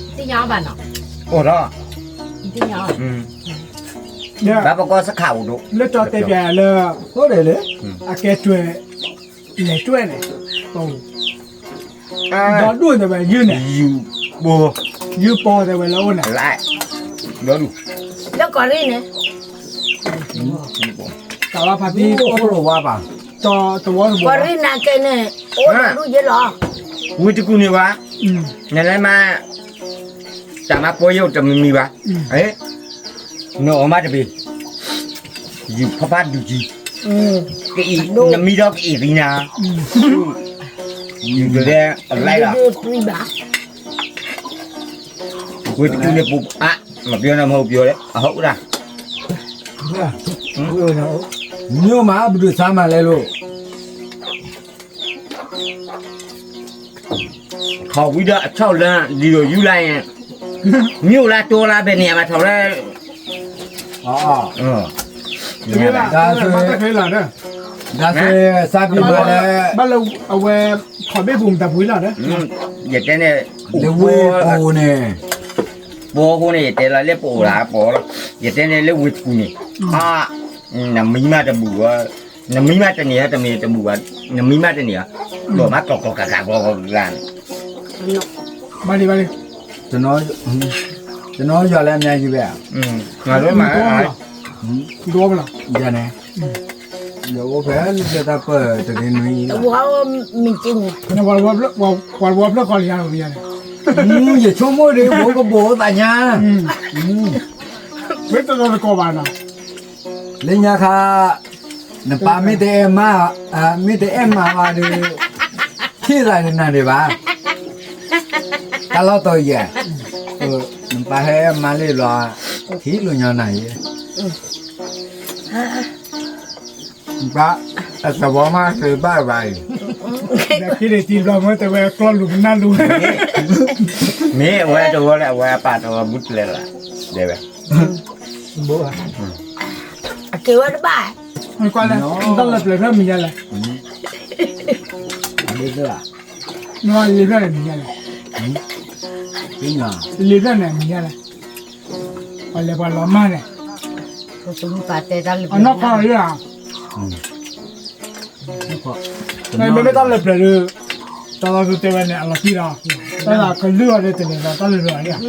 သ့ၣ်ညါအီၤဘၣ်နီၤ, အိၣ်ထီၣ်, သ့ၣ်ညါအီၤ, ဘၣ်ပကီၢ်စခးအိၣ်ဒိၣ်, လၢကၠီတဲပၠးလၢ, အိၣ်ဒ်လဲၣ်, အကဲတွဲၢ်, လဲၤတွဲၢ်န့ၣ်, ဒီဒူၣ်တဲဝဲယုၢ်န့ၣ်, ယုၢ်ပီ, ယုၢ်ပီတဲဝဲလၢအိၣ်န့ၣ်, လၢကီၢ်ရ့ၣ်န့ၣ်, တၢ်လီၤဖးတံၢ်အိၣ်လီၤဝါဘၣ်, တဝီတဝီ, ကီၢ်ရ့ၣ်နၤကဲန့ၣ်, အိၣ်ဒူၣ်ယဲလီၤ, ဝံတကူၣ်န့ၣ်ဝဲ, နလဲၤမး တၢ်မၤပှဲၤယိၣ်တမံၤမံၤဘၣ်, နအီၣ်မးတဘ့ၣ်, ယုၢ်ဖးဖးဒူၣ်ကံ, နမံဒီးကအ့ၣ်ဂံနၤ, ယုၢ်ကလဲၤအလဲလီၤ, ဝံတကူၣ်န့ၣ်ပူၤ, မၤပျီနမၤပျီလဲၣ် အဟီၣ်ဒၣ်, မ့ၢ်မး ပဒုးသးမၤလဲၣ်လိၤ ထီၣ်ဝံၤဒီးအဆီၣ်လၢ လံၤယိၤယူလၢ်န့ၣ်, မ့ၢ်အိၣ်လၢတိလၢဘဲန့ၣ် အမၤထီၣ်လၢ, ဒၣ်စ့စးဘံၣ်ဘၣ်လၢ, ဘၣ်လၢအဝဲ, ထီၣ်ဘ့ၣ်ပူၤမတၤပှၤလီၤဒီး, ယတဲန့ၣ်, လၢဝ့ၢ်ပူၤန့ၣ်, ပှၤအဃိန့ၣ် ယတဲလီၤလၢပအိၣ်လၢပှၤလီၤ, ယတဲန့ၣ်လၢဝ့ၢ်ပူၤန့ၣ်, နမံမးတဘူၣ်ဝဲ, နမံမးတန့ၢ်ဧါ တမ့ၢ်တဘူၣ်ဘၣ်, နမံမးတန့ၢ်ဧါ, ဒီးမးကီၢ်ကီၢ်ကၢ်ကၢ်ကီၢ်ကီၢ်န့ၣ်, ဘၣ်လံဘၣ်လံ, တနီၤယွၤလၢအမါယံၤဘၣ်, ဒိဘၣ်လီၤ, ယၤန့ၣ်, ယအိၣ်ဖဲလၢတၢ်ပၢၢ်တဂ့ၤနွံ, ပှၤတဝီဖျၢၣ်ဃီလံယၤန့ၣ်, ယဆိကမိၣ်ဒ် ဘိကဘိသးညါ, မ့ၢ်တလီၤတကီၢ်ဘၣ်နီၤ, လၢညါခါ, နပၢ်မ့ၢ်တအဲၣ်မါ, မ့ၢ်တအဲၣ်မါဘၣ်ဒီး, ထံၣ်သးန့ၣ်နၤဒံးဘၣ်, တၢ်လီၢ်တီၤယဲၢ်, နပၢ်ဟဲမါလံဘျီ, ထံၣ်လိာ်ညီနၤယဲၢ် ပှၤ, အသဝီမးကဘၣ်ဘၣ်အံၤ, ဒီးခံန့ၣ်တံၤဘျီမ့ၢ်တဲဝဲကျီၢ်လူၤကနၣ်လူၤ, မ့ၢ်အဝဲတဝီလၢအဝဲအပၢ်တဝီဘူးတလဲလၢ်, ဒဲဝဲ, အက့ၤဝဲတဘၣ်, တၢ်လၢပျၢၤဖျၢၣ်မံၤညါလဲၣ်, လံၤဖျၢၣ်န့ၣ်မံၤညါလဲၣ်, လံၤဖျၢၣ်န့ၣ်မံၤညါလဲၣ်, ပှၤလဲၤပှၤလီၤမၢ်န့ၣ်, အနီၢ်ကီၢ်လီၤဧါ, မ့မ့ၢ်တၢ်လၢပျၢၤဒီး, တၢ်လီၢ်ကတဲဝဲန့ၣ် အလီၤတံၢ်လီၤ, တၢ်လၢကလုၢ်အီၤဒီးတန့ၢ်ဒီးတၢ်လၢပျၢၤဧါ, ပှၤ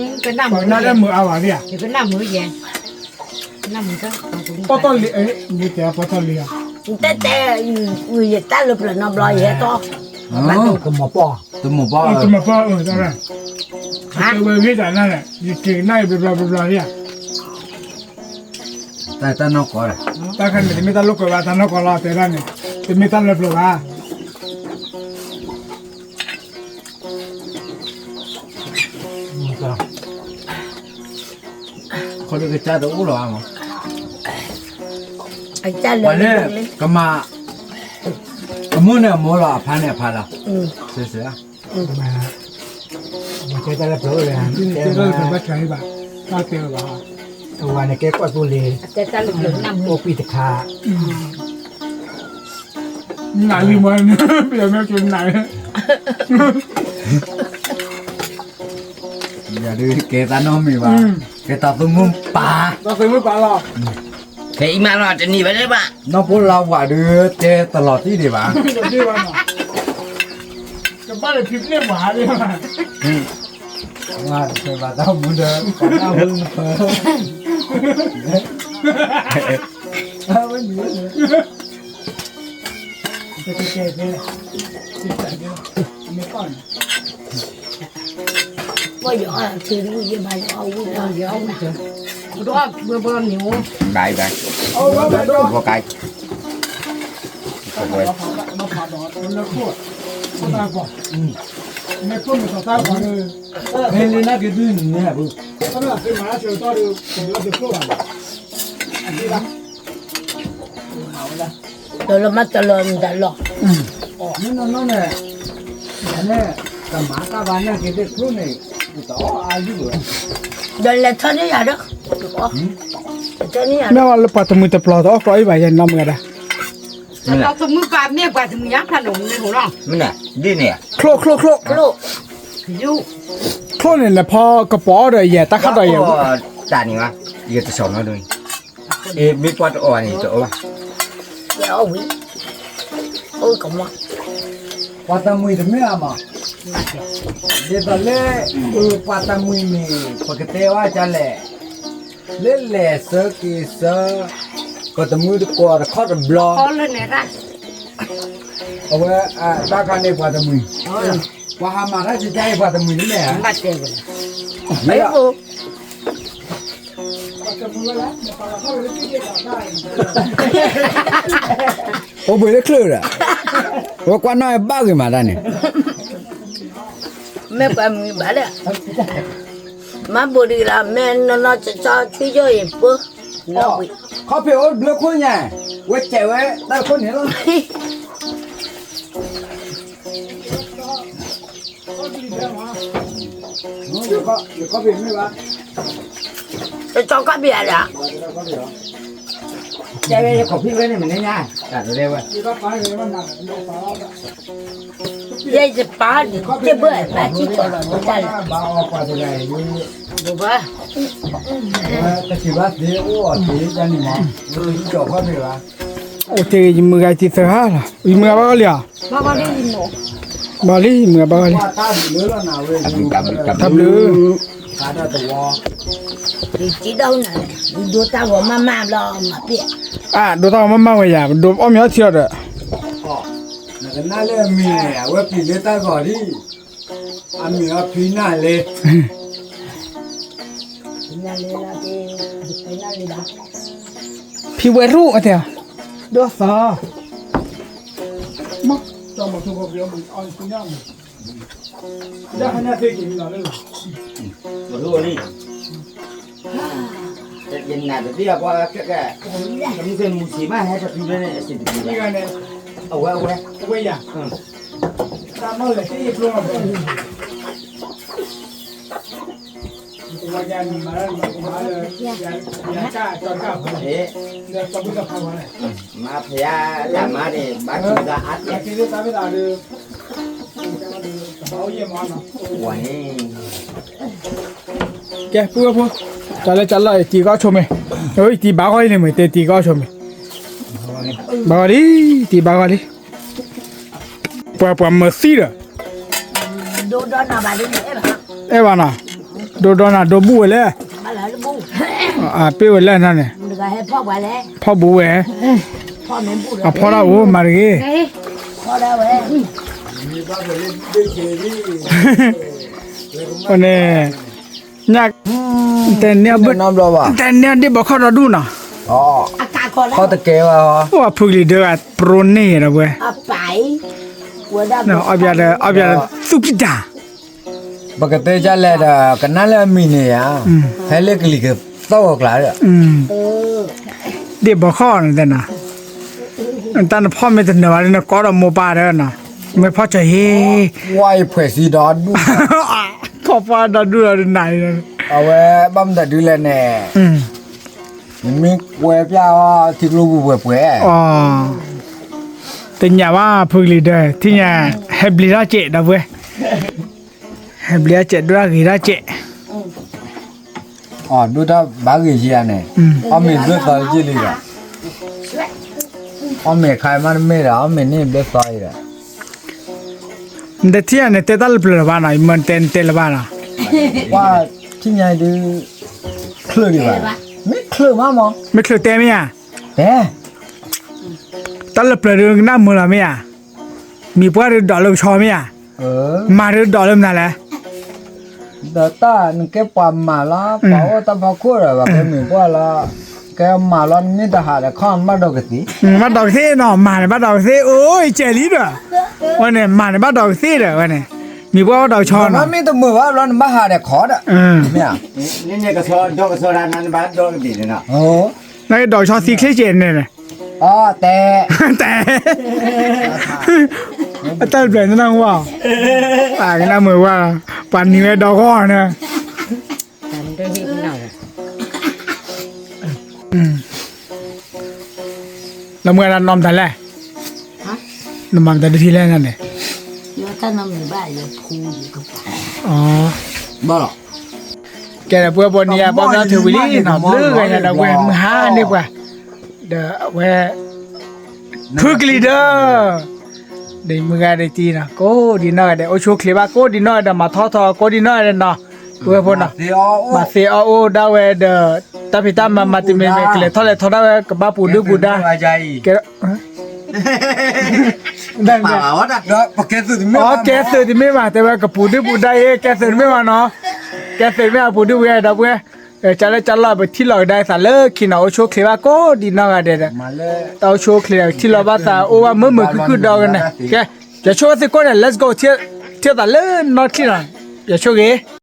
ကနၣ်တၢ်မုာ်အါဝဲဧါ, ပီၣ်တီၢ်လံ, ပီၣ်တီၢ်လံဧါ, တၢ်တဲ, တၢ်လၢပျၢၤနီတဘျီယဲၢ်တီ, တမိၢ်ပီၢ်, တမိၢ်ပီၢ်, တဲဝဲဂ့ၤတၢ်နၤန့ၣ် ယက့ၤကနၣ်အံၤဘျီဘျီဘျီဘျီဧါ, တၢ်နီၢ်ကီၢ်, တၢ်ခါန့ၣ် တမ့ၢ်တၢ်လိာ်ကွဲဘၣ် တၢ်နီၢ်ကီၢ်လီၤ တဲဒၣ်န့ၣ်, တမ့ၢ်တၢ်လၢပျၢၤဘၣ်. ခီဒုးကစၢ်တအိၣ်လီၤမး, ပှၤလၢကမၤ, အမိၢ်န့ၣ်အမိၢ်လီၤ အဖါန့ၣ်အဖါလီၤ, စ့ၢ်စ့ၢ်ဧါ, တဲတၢ်လၢပျၢၤအိၣ်လၢ, တဲတၢ်လၢပျၢၤဘၣ်တၢ်ဘၣ်, တၢ်တဲဘၣ်, အဝဲန့ၣ်ကဲကွၢ်သိလ့ၣ်, အိၣ်ကွံာ်တခါ, နးလံမ့ၢ်, ပယီၤမ့ၢ်ကနးလံ, ယၤဒုးကဲသးနီတမံၤဘၣ်, ကဲတၢ်သမူပာ်, တၢ်သမူပာ်လီၤ, ဖဲအံၤမးလီၤ တနံၤဘၣ်လၢဘၣ်, နီၢ်ဖိလၢဝၤဒုးတဲတလီၤတံၢ်ဒံးဘၣ်, ကဘၣ်လၢဖံဖျ့ၣ်ဝၤဒံးဘၣ်, ဝၤတဖၢဘၣ်တၢ်မူဒီး ပှၤတၢ်မူနဖၢ, ဝဲန့ၣ် ပယီၤထံဒုးယဘၣ်ယီၤဝံၤလီၤ, ဘၣ်ဘၣ်, ဘၣ်ကါ, မ့ၢ်လၢနက့ၤဒုးန့ၣ်, တလီၤမၤတလီၤမတၤလီၤ, မ့ၢ်နီၢ်နီၢ်န့ၣ်, န့ၣ်, ကမၤတၢ်ဘၣ်န့ၣ်က့ၤသ့ၣ်ကျိန့ၣ်, တအီၣ်အါယုၢ်ဘၣ်, ဒီးလဲၤထီၣ်န့ၢ်ယၤဒီး, မ့ၢ်လၢပှၤတမှံၤတပျီၤတအီၣ်ကျီအံၤဘၣ်ယဲနီၢ်မုၢ်ဂၤဒၣ်, တမုၢ်ပာ်မ့ၢ်ပှၤတမှံၤညါဖးဒိၣ်မနုၤဟိလီၤ, မ့ၢ်န့ၣ်, ချိၣ်ချိၣ်ချိၣ်, ချိၣ်န့ၣ် နဖီကပီၤအီၣ်ဒီးယဲတၢ်ခါဒီးယဲ, တၢ်န့ၣ်ဘၣ်, ယတစီၣ်နီတမံၤ, မ့ၢ်ပှၤတအီၣ်န့ၣ်တအီၣ်ဘၣ်, ယအီၣ်ဝံၤ, အိၣ်ကမီၤ, ပှၤတမှံၤတမ့ၢ်အမး, ဒ်သိးလၢ, ပှၤတမှံၤန့ၣ် ပကတဲဝဲဒ်လဲၣ်, လၢလဲၤဆၢက့ၤဆၢ, ပတမှံၤတကိးတခီတဘျီ, အဝဲ, တၢ်ခါန့ၣ်ပှၤတမှံၤ, ပှၤဟးမၤတၢ်ကကါအံၤ ပှၤတမှံၤတမ့ၢ်ဧါ, မ့ၢ် အိၣ်ဘှံးလၢချၢၣ်ဒီး, ဝဲကွၢ်နီၣ်ဘၣ်ဂ့ၤမးတၢ်န့ၣ်, မ့ၢ်ပှၤမုာ်ဘၣ်လၢ, မၤဘိးဒံးလီၤ မ့ၢ်နီၢ်နီၢ်ကၠီကၠီဆူယိၣ်အံၤပၢ, ခီဖျိအိၣ်ဘျၢခိၣ်ညါ, ဝဲစဲးဝဲတၢ်ခိၣ်န့ၣ်လီၤ. ယကီၢ်ပယီၤမ့ၢ်ဘၣ်, တကီၢ်ပယီၤလီၤ, တဲဝဲယကီၢ်ဖံဝဲန့ၣ်မ့ၢ်န့ၣ်ညါ, တၢ်တရဲဝဲ, ယဲယပာ်ဒ်တဘၣ်ဘၣ်စံၣ်ကီးလီၤတၢ်လၢ, ဘၣ်, တကီၢ်ဖံဝဲ, အိၣ်တ့ၢ်ယမုၢ်ဂၤတံၤသၢဂၤလီၤ, ယမုၢ်ဂၤဘၣ်ဂီၢ်လံဧါ, ဘၣ်လံ ယမုၢ်ဂၤဘၣ်ဂီၢ်လံ, တၢ်ဘျုး, ဒိးတၢ်ဂီၤမးမးဝဲယၤ, ဒိးအီၣ်မ့ၤအီထံအီၤဒီး, နကနၣ်လၢအမံၤန့ၣ် အဝဲပျံၤလၢတၢ်ဂီၤဒံး, အမံၤအီဖံနၢ်လ့, ဖံဝဲရူၣ်အတဲ, ဒိးသး, မ့ၢ်, ယနၢ်တသ့ၣ်အပှၤကဲကဲ, တမုၢ်သ့ၣ်မုၢ်ဆံးမးဟဲတတုၤလၢန့ၣ် အစံးတပူၤဘၣ်, အဝဲအဝဲ, အဝဲယၤ, တၢ်မ့ၢ်လဲၤသ့ၣ်ယကျိမး, မၤဖဲယၤတၢ်မၤန့ၣ် ဘၣ်စူၤသးအါတက့ၢ်, ဝဲန့ၣ် ကဲ ပုၢ်ဝဲၢ်ဖိ, တၢ်လၢတၢ်လီၢ် ယတံၤကီၢ်ဆိမ့ၢ်, ယတံၤဘၣ်ဂီၢ်လံမ့ၢ် တဲတံၤကီၢ်ဆိမ့ၢ်, ဘၣ်ဂီၢ်လံ, တံၤဘၣ်ဂီၢ်လံ, ပှၤပှၤမၤသံဒီး, အဲၣ်ဘၣ်နီၤ, ဒိးဒီနၤ ဒိးဘူၣ်ဝဲလဲၣ်, ပ့ၢ်ဝဲလဲၣ်န့ၣ်, ဖီၣ်ဘူးဝဲ, အဖီၣ်တၢ်အိၣ်မၤတဂ့ၤ, န့ၣ်, ညၣ်, တဲန့ၢ်, တဲန့ၢ်ဒ့ၣ်ဘီခီၣ်ဒီဒူၣ်နီၤ, ခီၣ်တကဲဘၣ်, အိၣ်ဖုကလံၤဒၢဂၤ ပြိန့ၢ်ဒီးဝဲ, အီၣ်ပျးဒီး အီၣ်ပျးဒီးသူၣ်ကံၢ်တၢ် ပကတဲဒ်လဲၣ်ဒီး ကနၣ်လၢအမံၤန့ၣ်ဧါ, ဟဲလၢကလံၤကသီၣ်ဂီၤကျါဒီး, ဒ့ၣ်ဘီခီၣ်န့ၣ်တဲနီၤ, တၢ်နဖီၣ်မ့ၢ်တနၢၤဘၣ်ဒီး နကိးဒီးမိၢ်ပၢ်ဒီးနီၤ, မ့ၢ်ဖီၣ်စၢၤဟ့, ဝါယဖှဲးစံဒီဒူၣ်, ခီ ပှၤဒီဒူၣ်ဒီးနၤ, အဝဲဘၣ်မတၤဒုလဲၣ်န့ၣ်, နမ့ၢ်ကွဲပျၢ်အီၤထံကျိပူၤပှဲၤပှဲၤ, တညၣ်ဘၣ်ဖုကလံၤဒၢး ထံၣ်ညါ, ဟဲဘျံးထီၣ်စဲးဒီပုၢ်ဝဲၢ်, ဟဲဘျံးထီၣ်စဲး ဒိၣ်ထီၣ်ဂ့ၤထီၣ်စဲး အဒိၣ်တၢ်ဘၣ်ဂ့ၤယၤန့ၣ်, အီၣ်မ့ၤဘျၢသီတက့ၢ်လံဒီး, အီၣ်မ့ၤခါမးတမ့ၢ်ဒီး အီၣ်မ့ၤန့ၣ်ဘျၢသီအံၤဒီး, နတထံၣ်ဧါန့ၣ် တဲတၢ်လၢပျၢၤလၢၤဘၣ်နီၤ, ယမ့ၢ်တဲနတဲလၢၤဘၣ်နီၤ, ပှၤထံၣ်ညါဒုး, ချၢးဒံးဘၣ်, မ့ၢ်ချၢးမးမး, မ့ၢ်ချၢးတဲမ့ၢ်ဧါ, တဲ တၢ်လၢပျၢၤဒုးကနၣ်မုာ်လီၤမ့ၢ်ဧါ, မံၤပှၢ်ဒုးဒိးလၢကဆီမ့ၢ်ဧါ, မၤဒုးဒိးလၢမနုၤလဲၣ် ဒီးတၢ်နကဲပှၤမၤလီၤ, ပှၤအိၣ်တၢ်ဖီခိၣ်ဒီး ပှၤကဲမံၤပှၢ်လီၤ, ကဲမၤလီၤ နမ့ၢ်တဟးဒီးခီ နဘၣ်ဒိးကသ့, ဘၣ်ဒိးကသ့နီၤ, မၤန့ၣ်ဘၣ်ဒိးကသ့, အိၣ်ယကဲလံဒီး, ဝဲန့ၣ် မၤန့ၣ်ဘၣ်ဒိးကသ့ဒီး ဝဲန့ၣ်, မံၤပှၢ်ဘၣ်ဒိးကဆီနီၤ, မ့ၢ်တမုာ်ဘၣ်ဘျီ နဘၣ်ဟးဒီးခီဒီး, မ့ၢ်ဧါ, နကဆီဒီးကဆီဒၣ်နၤ နဘၣ်ဒိးကသ့န့ၣ်နီၤ, နကဒိးကဆီသံချ့ကဲန့ၣ်, တဲ တဲ အတၢ်ဘျဲၣ်နနၢ်ဟူဘၣ်, ကနၣ်မုာ်ဝဲ, ပှၤနံၤဝဲဒီဂီၢ်န့ၣ်, လၢမုၢ်ဂၤဒၣ်နီၢ်မတၤလဲၣ်, နမၤမတၤဒုးထံလဲၣ်န့ၣ်, ကဲဒီးပဝဲပှၤနံၤယၤ ပှၤမ့ၢ်ထုးဝံၤလံနီၤ, ဘျုးဂၤညါဒီးဝဲမုၢ်ဟါန့ၢ်ပှၤ, ဒီးအဝဲ ဖုကလံၤဒၢ ဒီးမုၢ်ဂၤဒဲးတံၢ်နီၤ, ကိးဒံနီၢ်ဂၤဒဲး အိၣ်ဆူၣ်အိၣ်ချ့ဘၣ် ကိးဒံနီၢ်ဂၤဒဲး မၤထီၣ်ထီၣ်ကိးဒံနီၢ်ဂၤဒဲးနီၤ, ပဝဲဖိနီၤ, မၤသ့အီၣ်အိၣ်ဒၣ်ဝဲဒီး တၢ်ဖံးတၢ်မၤမၤတမံၤမံၤ ကလဲၤထီၣ်လဲၤထီၣ်ဒၣ်ဝဲ ကဘၣ်ပူၤဒုၣ်ပူၤဒါ, ကဲ ကဲသုးတမ့ၢ်ဘၣ် တဲဝဲ ကပူၤဒုၣ်ပူၤဒါအံၤ ကဲသုးတမ့ၢ်ဘၣ်နီၤ, ကဲသုးတမ့ၢ်ဘၣ် ပူၤဒုၣ်ပူၤဒါ ဒီပုၢ်ဝဲၢ်, ကလဲၤကလီၤ ပထံၣ်လိာ်ကဒါအသးလၢခံနီၤ, အိၣ်ဆူၣ်အိၣ်ချ့ဘၣ်ကိးဒံနီၢ်ဂၤဒဲးဒီး, တၢ်အိၣ်ဆူၣ်အိၣ်ချ့ဒီး ထံၣ်လိာ်ဘၣ်သး အိၣ်ဘၣ်မုာ်မုာ်ခုၣ်ခုၣ်ဒီးကန့ၣ်, ကဲ, ယဆိၣ်ဂ့ၤသုကိးဂၤဒဲး let's go, ထံၣ်လိာ်သးလၢနီၢ်ထံၣ်နီၤ, ယဆိၣ်ဂ့ၤ